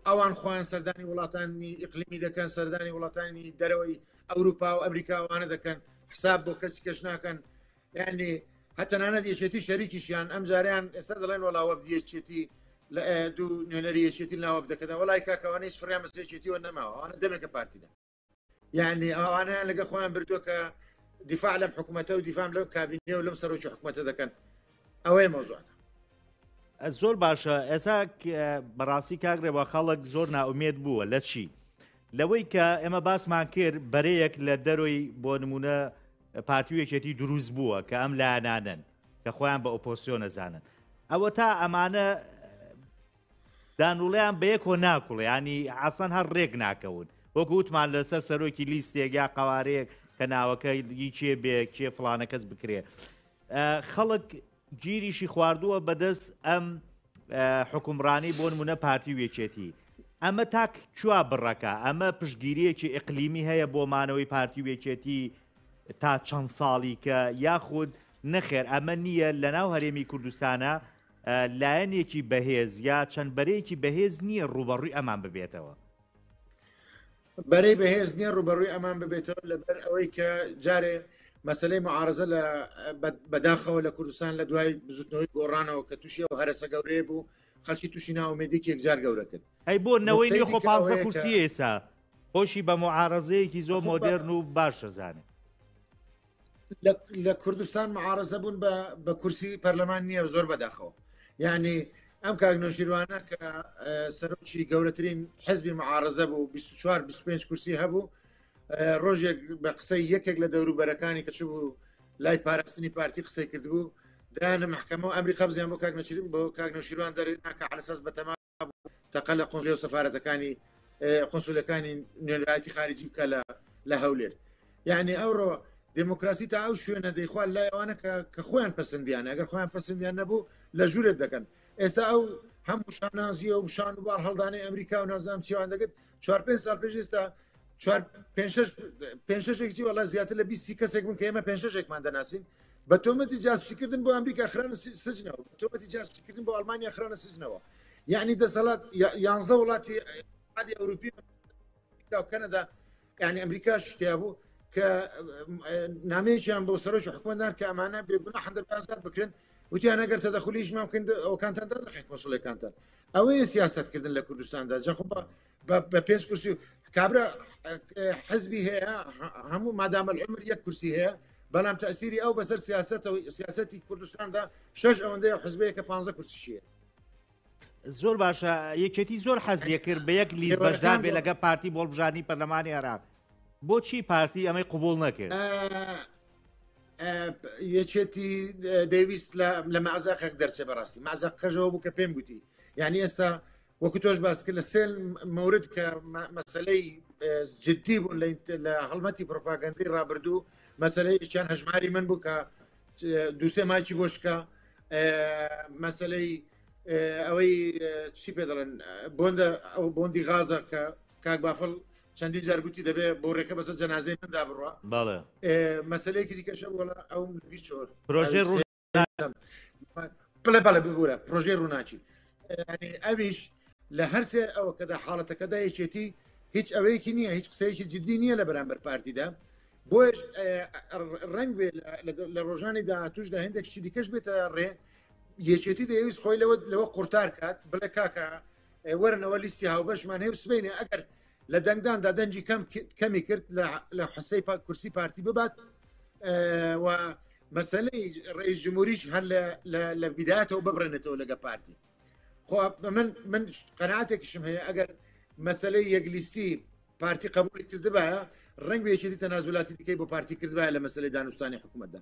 ئەوان خۆیان سەردانی وڵاتانی ئیقلیمی دەکەن سەردانی وڵاتانی دەرەوەی ئەوروپا و ئەمریکاوانە دەکەن حساب بۆ کەسی کەش ناکەن یعنی هەتەنانەت یەکێتی شەریکیشیان ئەم جاریان ئێستا دەڵێن وەڵا وەفدی یەکێتی لە دوو نوێنەری یەکێتی ناوەف دەکەن وەڵای کاکەوانە هیچ فڕیان بەسەر یەکێتیەوە نەماوە ئەوانە دەمێکە پارتینە یعنی ئەوانەیان لەگە خۆیان بردووە کە دیفاع لەم حکوومەتە و دیفاع لەم کابینە و لەم سەرۆکی حکوومەتە دەکەن ئەوەیە مەوزوعەکە. زۆر باشە ئێسا بەڕاستی کاک ڕێوا خەڵک زۆر نائومێد بووە لە چی؟ لەوەی کە ئێمە باسمان کرد بەرەیەک لە دەرۆی بۆ نمونە پارتی و یەکێتی دروست بووە کە ئەم لایەنانەن کە خۆیان بە ئۆپۆسیۆن ئەزانن ئەوە تا ئەمانە دانوڵیان بەیەکۆ ناکوڵێ ینی ئاسان هەر ڕێک ناکەون وەکو وتمان لەسەر سەرۆکی لیستێک یا قوارەیەک کە ناوەکە یکێ بێ کێ فلانە کەس بکرێ خەڵک گیریشی خواردووە بەدەست ئەم حکومڕانی بۆ نمونە پارتی و یەکێتی ئەمە تاک کووا بڕەکە ئەمە پشگیریەکی ئیقلیمی هەیە بۆ مانەوەی پارتی و یەکێتی تا چەند ساڵی کە یاخود نەخێر ئەمە نییە لەناو هەرێمی کوردستانە لایەنێکی بەهێز یا چەند بەرەیەکی بەهێز نییە ڕوبەڕووی ئەمان ببێتەوە. بەرەی بەهێز نییە ڕوبەڕووی ئەمان ببێتەوە لەبەر ئەوەی کە جارێ مەسلەی معارزە لە بەداخەوە لە کوردستان لە دوای بزوتنەوەی گۆڕانەوە کە تووشی ئەو هەرەسە گەورەیە بوو خەڵکی تووشی ناومێدێکی یەکجار گەورە کرد. ئەی بۆ نەوەی نوێ خۆ پانزە کورسی ئێستا خۆشی بە معارەزەیەکی زۆر مۆدێرن و باش دەزانێ. لە کوردستان معارەزە بوون بە کورسی پەرلەمان نییە زۆر بەداخەوە یعنی ئەم کاک نەوشیروانە کە سەرۆکی گەورەترین حزبی معارەزە بوو 24 25 کورسی هەبوو ڕۆژێک بە قسەی یەکێک لە دەوروبەرەکانی کە چوو لای پاراستنی پارتی قسەی کردبوو دایانە محکەمە و ئەمری قەبزیان بۆ کاک نەچیرین بۆ کاک نەوشیروان دەرێ کە عەلەساس بەتەما تەقە لە قونسلی و سەفارەتەکانی قونسولەکانی نوێنەرایەتی خارجی بکە لە لە هەولێر یعنی ئەوڕۆ دموکراسی تا ئەو شوێنە دەیخوا لای ئەوانە کە خۆیان پەسەندیان ئەگەر خۆیان پەسەندیان نەبوو لە ژوورێک دەکەن ئێستا ئەو هەموو شانازیە و شان و بار هەڵدانەی ئەمریکا و نازام چیوان دەگرت چوار پێ ساڵ پێش ئێستا چوار پێ شەشێکی وەڵا زیاتر لە 20 کەسێک بوون کە ئێمە پێ شەشێکمان دەناسین بە تۆمەتی جاسوسیکردن بۆ ئەمریکا خرانە سجنەوە بە تۆمەتی جاسوسیکردن بۆ ئەڵمانیا خرانە سجنەوە یعنی دەسەڵات یانزە وڵاتی عادی ئەوروپی و کەنەدا یعنی ئەمریکا شتیا بوو کە نامەیەکیان بۆ سەرۆکی حکومەت نار کە ئەمانە بێگوناه هەندە ئازاد بکرێن وتیان ئەگەر تەدەخلیشمان بکەن ئەوکانتان دەردەخین کۆنسڵەکانتان ئەوەیە سیاستکردن لە کوردستاندا جەخۆ بە پێنج کورسی کابرا حزبی هەیە هەموو مادامە العمر یەک کورسی هەیە بەڵام تەسیری ئەو بەسەر سیاستەوە سیاستی کوردستاندا شش ئەوەندەیە حزبەیە کە 15 کورسیشیە زۆر باشە یەکێتی زۆر حەزیە کرد بە یەک لیست بەشدار بێ لەگە پارتی بۆ هەڵبژاردنی پەرلەمانی عێراق بۆچی پارتی ئەمەی قوبول نەکرد؟ یەکێتی دەیویست لە مەعزەقێک دەرچێ بەڕاستی مەعزەقەکەشەوە بوو کە پێم گوتی یعنی ئێستا وەکو تۆش باس کرد لە سێ مورد کە مەسلەی جددی بوون لە هەڵمەتی پرۆپاگەندەی ڕابردوو مەسلەیەکیان هەژماری من بوو کە دوسێ مایکی بۆ شکا مەسلەی ئەوەی چی پێ دەڵێن بۆندە ئەو بۆندی غازە کە کاک بافڵ چەندین جار گوتی دەبێ بۆ ڕێکە بەسەر جەنازەی مندا بڕە بەڵێ مەسلەیەکی دیکەشە وەڵا ئەو بیرچۆر پرۆژەی ڕوون بڵێ بەڵێ ببوورە پرۆژەی ڕووناکی ینی ئەویش لە هەرسێ ئەوە کەدا حاڵەتەکەدا یەکێتی هیچ ئەوەیەکی نییە هیچ قسەیەکی جددی نییە لە بەرامبەر پارتیدا بۆیش ڕنگ بێ لە ڕۆژانی داهاتوشدا هەندێک شتی دیکەش بێتە ڕێ یەکێتی دەیەویست خۆی لەوە لەوە قورتار کات بڵێ کاکە وەرنەوە لیستی هاوبەشمان هەیە و سبینێ ئەگەر لە دەنگداندا دەنگی کەم کەمی کرد لە حسەی کورسی پارتی ببات و مەسلەی ڕئیس جمهوریش هەر لە بدایەتەوە ببڕێنێتەوە لەگە پارتی. خۆ من من قەناعەتێکیشم هەیە ئەگەر مەسەلەی یەکلیستی پارتی قبولی کردبایە ڕەنگ بێ یەکێتی تەنازولاتی دیکەی بۆ پارتی کردبایە لە مەسەلەی دانوستانی حکوومەتدا.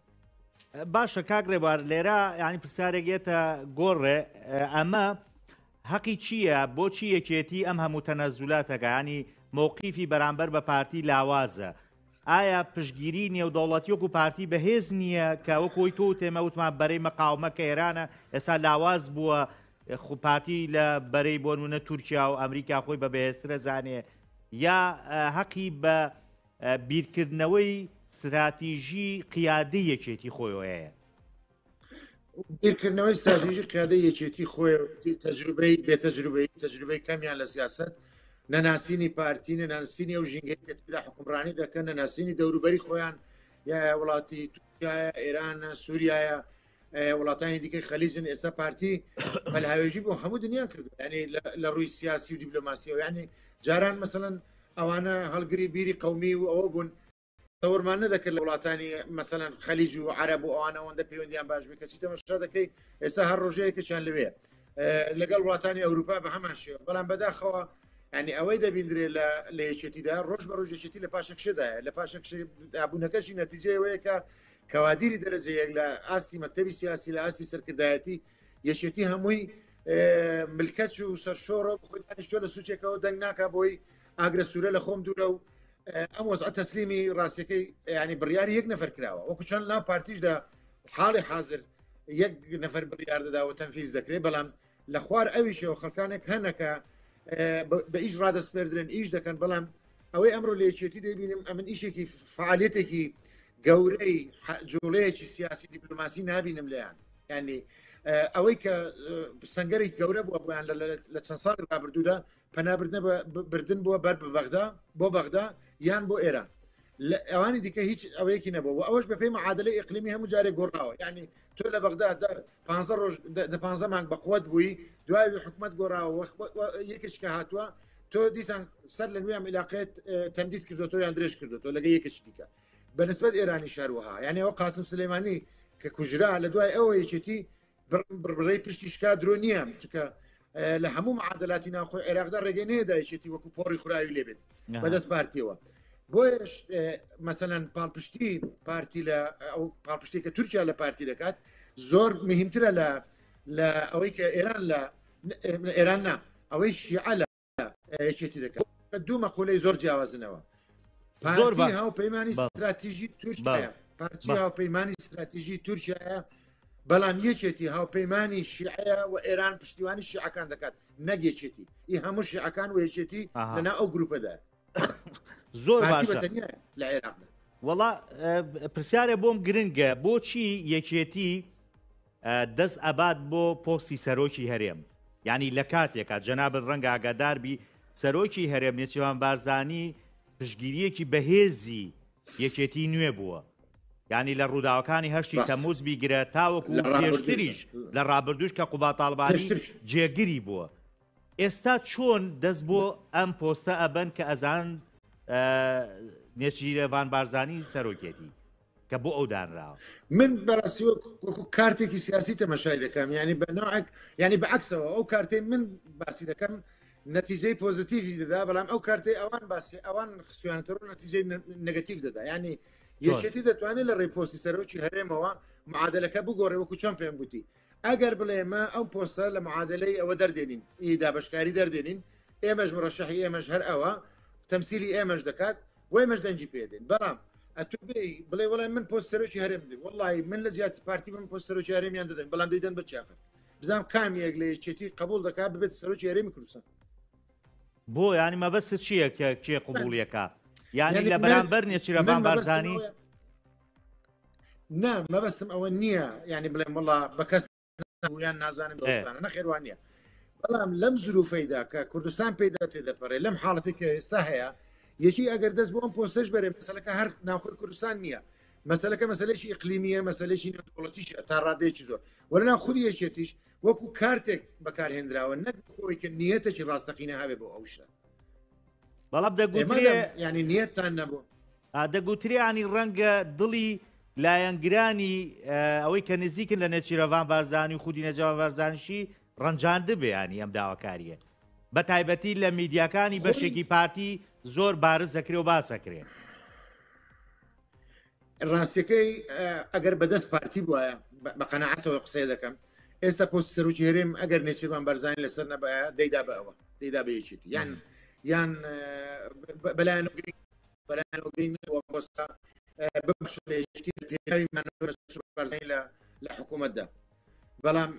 باشە کاک ڕێبوار لێرە یانی پرسیارێک یەتە گۆڕێ ئەمە هەقی چییە بۆچی یەکێتی ئەم هەموو تەنەزولاتەکە ینی مۆقیفی بەرامبەر بە پارتی لاوازە ئایا پشتگیری نێودەوڵەتی وەکو پارتی بەهێز نییە کە وەکو ئەوی تۆ وتێمە وتمان بەرەی مەقاومە کە ئێرانە ئێستا لاواز بووە خو پارتی لە بەرەی بۆ نمونە تورکیا و ئەمریکا خۆی بە بەهێزترە زانێ یا هەقی بە بیرکردنەوەی ستراتیژی قیادەی یەکێتی خۆیەوە هەیە؟ بیرکردنەوەی ستراتیژی قیادەی یەکێتی خۆیەتی تەجروبەی بێتەجروبەی تەجروبەی کەمیان لە سیاست نەناسینی پارتی نەناسینی ئەو ژینگەی کە تێدا حکومڕانی دەکەن نەناسینی دەوروبەری خۆیان یا وڵاتی تورکیایە ئێران سووریایە وڵاتانی دیکەی خەلیجن ئێستا پارتی پەلهاوێژی بۆ هەموو دنیا کرد ینی لە ڕووی سیاسی و دیبلۆماسیەوە ینی جاران مەسەن ئەوانە هەڵگری بیری قومی و ئەوە بوون تەورمان نەدەکرد لە وڵاتانی مەسەلەن خەلیج و عەرەب و ئەوانە ئەوەندە پەیوەندیان باش بێ کەچی تەمەشا دەکەی ئێستا هەر ڕۆژەیەکیان لەوێ لەگەڵ وڵاتانی ئەوروپا بە هەمان شێوە بەڵام بەداخەوە ینی ئەوەی دەبیندرێ لە لە یەکێتیدا ڕۆژ بە ڕۆژ یەکێتی لە پاشەکشێدایە لە پاشەکشێبوونەکەشی نەتیجەیەوەیە کە کەوادیری دەرەجە یەک لە ئاستی مەکتەبی سیاسی لە ئاستی سەرکردایەتی یەکێتی هەمووی ملکەچ و سەرشۆڕە خۆی دانیشتوە لە سوچێکەوە دەنگ ناکا بۆی ئاگرە سوورە لە خۆم دوورە و ئەم وەزعە تەسلیمی ڕاستەکەی ینی بڕیاری یەک نەفەر کراوە وەکو چۆن ناو پارتیشدا حاڵی حاضر یەک نەفەر بڕیار دەدا و تەنفیز دەکرێت بەڵام لە خوار ئەویشەوە خەڵکانێک هەنەکە بە ئیش ڕادەسپێردرێن ئیش دەکەن بەڵام ئەوەی ئەمڕۆ لە یەکێتی دەبینم ئەمن ئیشێکی فعالەتێکی گەورەی جوڵەیەکی سیاسی دیپلۆماسی نابینم لێیان ینی ئەوەی کە سنگەری گەورە بووە بۆیان لە چەند ساڵی ڕابردوودا پەنابردنە بردن بووە بەر بە بەغدا بۆ بەغدا یان بۆ ئێران ئەوانی دیکە هیچ ئەوەیەکی نەبوو و ئەوەش بەپێی معادلەی ئیقلیمی هەموو جارێک گۆڕاوە یعنی تۆ لە بەغدا پ ڕۆژ دە پ مانگ بەقوت بووی دوای حکومت گۆڕاوە یەکێک کە هاتووە تۆ دیسان سەر لە نوێ عیلاقێت تەمدید کردوەوە یان درێژ کردوەوە لەگە یەکێکی دیکە بەنسبەت ئێرانی شاروەها یعنی ئەو قاسم سلێمانی کە کوژرا لە دوای ئەوە یەکێتی بڕبڕەی پشتی شکا درۆ نییە چکە لە هەموو معادلاتی ناوخۆی عێراقدا ڕێگەی نەیەدا یەکێتی وەکو پۆڕی خوراوی لێبێت بەدەست پارتیەوە بۆیش مەسەەن پاڵپشتی پارتی لە ئەو پاڵپشتی کە تورکیا لە پارتی دەکات زۆر مهمترە لە لە ئەوەی کە ئێران لە ئێران نا ئەوەی شیعە لە یەکێتی دەکات دوو مەقولەی زۆر جیاوازنەوە زۆر هاوپەیمانی استراتیژی تورکیا پارتی هاوپەیمانی استراتیژی تورکیایە بەڵام یەکێتی هاوپەیمانی شیعەیە و ئێران پشتیوانی شیعەکان دەکات نەک یەکێتی ئی هەموو شیعەکان و یەکێتی لەنا ئەو گروپەدا زۆر باشە لە عێراقدا وەڵا پرسیارە بۆم گرنگە بۆچی یەکێتی دەست ئەبات بۆ پۆستی سەرۆکی هەرێم یانی لە کاتێکا جەنابت ڕەنگە ئاگادار بی سەرۆکی هەرێم نێچیروان بارزانی پشتگیریەکی بەهێزی یەکێتی نوێ بووە یانی لە ڕووداوەکانی هەشتی تەموز بیگرە تاوەکو پێشتریش لە ڕابردوش کە قوبا تاڵبانی جێگری بووە ئێستا چۆن دەست بۆ ئەم پۆستە ئەبەن کە ئەزان نێچیرەڤان بارزانی سەرۆکێتی کە بۆ ئەو دانراوە؟ من بەڕاستی وەکو کارتێکی سیاسی تەمەشای دەکەم ینی بە نوعێک ینی بەعکسەوە ئەو کارتەی من باسی دەکەم نەتیجەی پۆزیتیڤی دەدا بەڵام ئەو کارتەی ئەوان باسی ئەوان خسویانەتەوە نەتیجەی نگەتیڤ دەدا ینی یەکێتی دەتوانێت لە ڕێپۆستی سەرۆکی هەرێمەوە معادلەکە بگۆڕێ وەکو چۆن پێم گوتی ئەگەر بڵێ مە ئەو پۆستە لە معادلەی ئەوە دەردێنین ئی دابشکاری دەردێنین ئێمەش مڕەشەحی ئێمەش هەر ئەوە تەمسیلی ئێمەش دەکات وای مەش دەنگی پێدێن بەڵام ئەتو بێ بڵێ وڵای من پۆست سەرۆکی هەرێم دێ وڵی من لە جیاتی پارتی من پۆست سەرۆکی هەرێمیان دەدەن بەڵام دەیدەن بە چاخر بزانام کام یەک لە یەکێتی قبول دەکات ببێت سەرۆکی هەرێمی کوردستان بۆ ینی مەبەست چییە کە کێ قبولیەکە یعنی لە بەرامبەر نێچیرەڤان بارزانی نا مەبەستم ئەوە نییە یعنی بڵێم وڵا بە کەس یان نازانم دۆستانە نەخێر وان نییە بەڵام لەم زروفەیدا کە کوردستان پێیدا تێدەپەڕێ لەم حاڵەتی کە ئێستا هەیە یەکی ئەگەر دەست بۆ ئەم پۆستەش بەرێ مەسەلەکە هەر ناوخۆی کوردستان نییە مەسەلەکە مەسەلێکی ئیقلیمیە مەسەلێکی نێودەوڵەتیشە تا ڕادەیەکی زۆر وە لەناو خودی یەکێتیش وەکو کارتێک بەکارهێنراوە نەک خۆی کە نیەتێکی ڕاستەقینە هەبێ بۆ ئەو شتە بەڵام دەگوترێ ینی نیەتان نەبوو دەگوترێ ینی ڕەنگە دڵی لایەنگرانی ئەوەی کە نزیکن لە نێچیرەڤان بارزانی و خودی نەجەوان بارزانیشی ڕەنجاندبێ ینی ئەم داواکاریە بە تایبەتی لە میدیاکانی بەشێکی پارتی زۆر بارز دەکرێ و باسەکرێ. ڕاستیەکەی ئەگەر بەدەست پارتی بواە بە قەنەعەتەوە قسەی دەکەم ئێستا پۆست سەرۆکی هەرێم ئەگەر نێچیروان بەرزانی لەسەر نەبایە دەیدا بە ئەوە دەیدا بە یەکێتی یان یان بەلایەن بەلایەن گرنگ پۆستە ببەخشە بە یەکێتی لە پێناوی مانەوەی بەرزانی لە لە حکوومەتدا بەڵام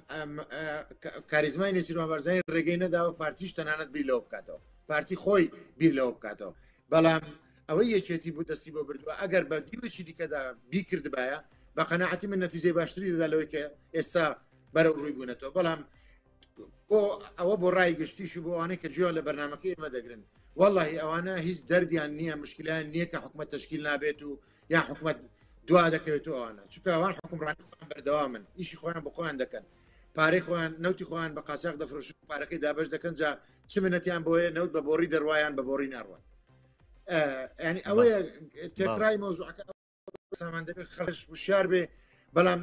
کاریزمای نێچیروان بارزانی ڕێگەی نەداوە پارتیش تەنانەت بیر لەوە بکاتەوە پارتی خۆی بیر لەوە بکاتەوە بەڵام ئەوەی یەکێتی بوو دەستی بۆ بردووە ئەگەر بە دیوێکی دیکەدا بیکردبایە بە قەناعەتی من نەتیجەی باشتری دەدا لەوەی کە ئێستا بەرەو ڕووی بوونەتەوە بەڵام بۆ ئەوە بۆ ڕای گشتیش و بۆ ئەوانەی کە گوێیان لە بەرنمەکەی ئێمە دەگرن واللهی ئەوانە هیچ دەردیان نییە مشکلیان نییە کە حکومت تشکیل نابێت و یا حکومت دوا دەکەوێت و ئەوانە چونکە ئەوان حکومڕانی خۆیان بەردەوامن ئیشی خۆیان بۆ خۆیان دەکەن پارەی خۆیان نەوتی خۆیان بە قاچاق دەفرۆشن پارەکەی دابش دەکەن جا چ منەتیان بۆیە نەوت بە بۆڕی دەڕوایان بە بۆڕی ناڕوات ینی ئەوەیە تێکرای مەوزوعەکە سامان دەبێت خەڵش وشیار بێ بەڵام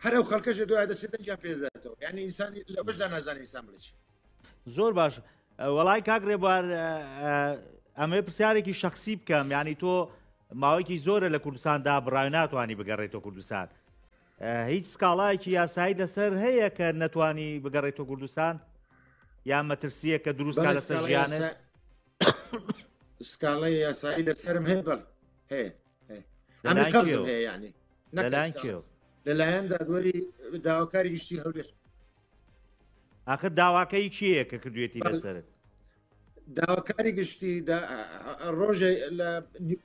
هەر ئەو خەڵکەش دوای دەچێت دەنگیان پێدەداتەوە یعنی ئینسان لە بەشدا نازانێت ئینسان بڵێ چی زۆر باش وەڵای کاک ڕێبوار ئەمێ پرسیارێکی شخصی بکەم ینی تۆ ماوەیەکی زۆرە لە کوردستان دابڕاوی ناتوانانی بگەڕێتەوە کوردستان هیچ سکاڵایەکی یاسایی لەسەر هەیە کە نەتوانی بگەڕێتەوە کوردستان یا مەترسیە کە دروستکە لەسەر ژیانت سکاڵای یاسایی لەسەرم هەیە بەڵ هەیە هەیە هەیە ینی لەلایەن کێوە لەلایەن دادوەری داواکاری گشتی هەولێر ئاخر داواکەی کێیە کە کردوێتی لەسەرت؟ داواکاری گشتی ڕۆژێ لە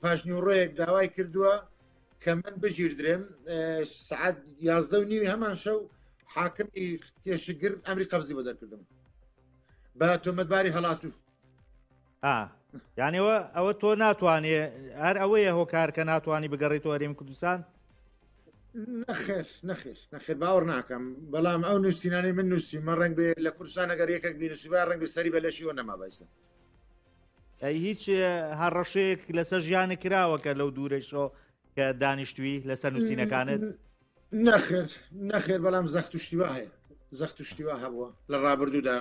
پاشنیوڕۆیەک داوای کردووە کە من بگیردرێم سعات 11 و نیوی هەمان شەو حاکمی کێشگر ئەمری قەبزی بۆ دەرکردم بە تۆمەتباری هەڵاتوو یانەوە ئەوە تۆ ناتوانێ هەر ئەوەیە هۆکار کە ناتوانانی بگەڕێتەوە هەرێم کوردستان نەخێر نەخێر نەخێر باوەڕ ناکەم بەڵام ئەو نووسینانەی من نووسیمە ڕنگ بێ لە کوردستان ئەگەر یەکێک بینوسیبا ڕنگ بێ سەری بە لەشیەوە نەما بایسە ئەی هیچ هەڕەشەیەک لەسەر ژیانە کراوە کە لەو دوورەشۆ کە دانیشتوی لەسەر نووسینەکانت نەخێر نەخێر بەڵام زەخت و شتیوا هەیە زەخت و شتیوا هەبووە لە ڕابردوودا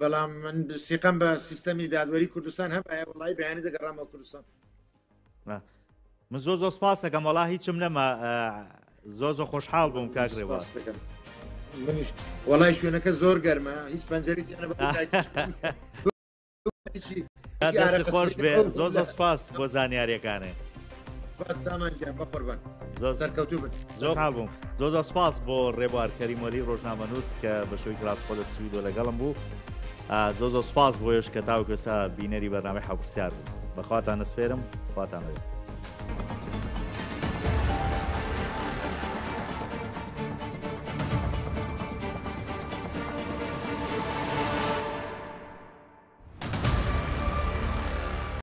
بەڵام من سیقەم بە سیستەمی دادوەری کوردستان هەبایە وڵی بەیانی دەگەڕامەوە کوردستان من زۆر زۆر سپاسەکەم وەڵا هیچم نەما زۆر زۆر خۆشحاڵ بووم کاک ڕێواز منیش وەڵای شوێنەکە زۆر گەرمە هیچ پەنجەری تیانە خۆش بێ زۆر زۆر سپاس بۆ زانیاریەکانێ بەقوربان زۆر سەرکەوتوو بن زۆر حاڵ بووم زۆر زۆر سپاس بۆ ڕێبوار کەریمۆلی ڕۆژنامەنووس کە بە شوی ڕاستخۆ لە سویدۆ لەگەڵم بوو زۆر زۆر سپاس بۆیش کە تاوەکو ئێستا بینەری بەرنامەی حەوت پرسیار بوو بەخواتان نەسپێرم خواتان لەگەڵ.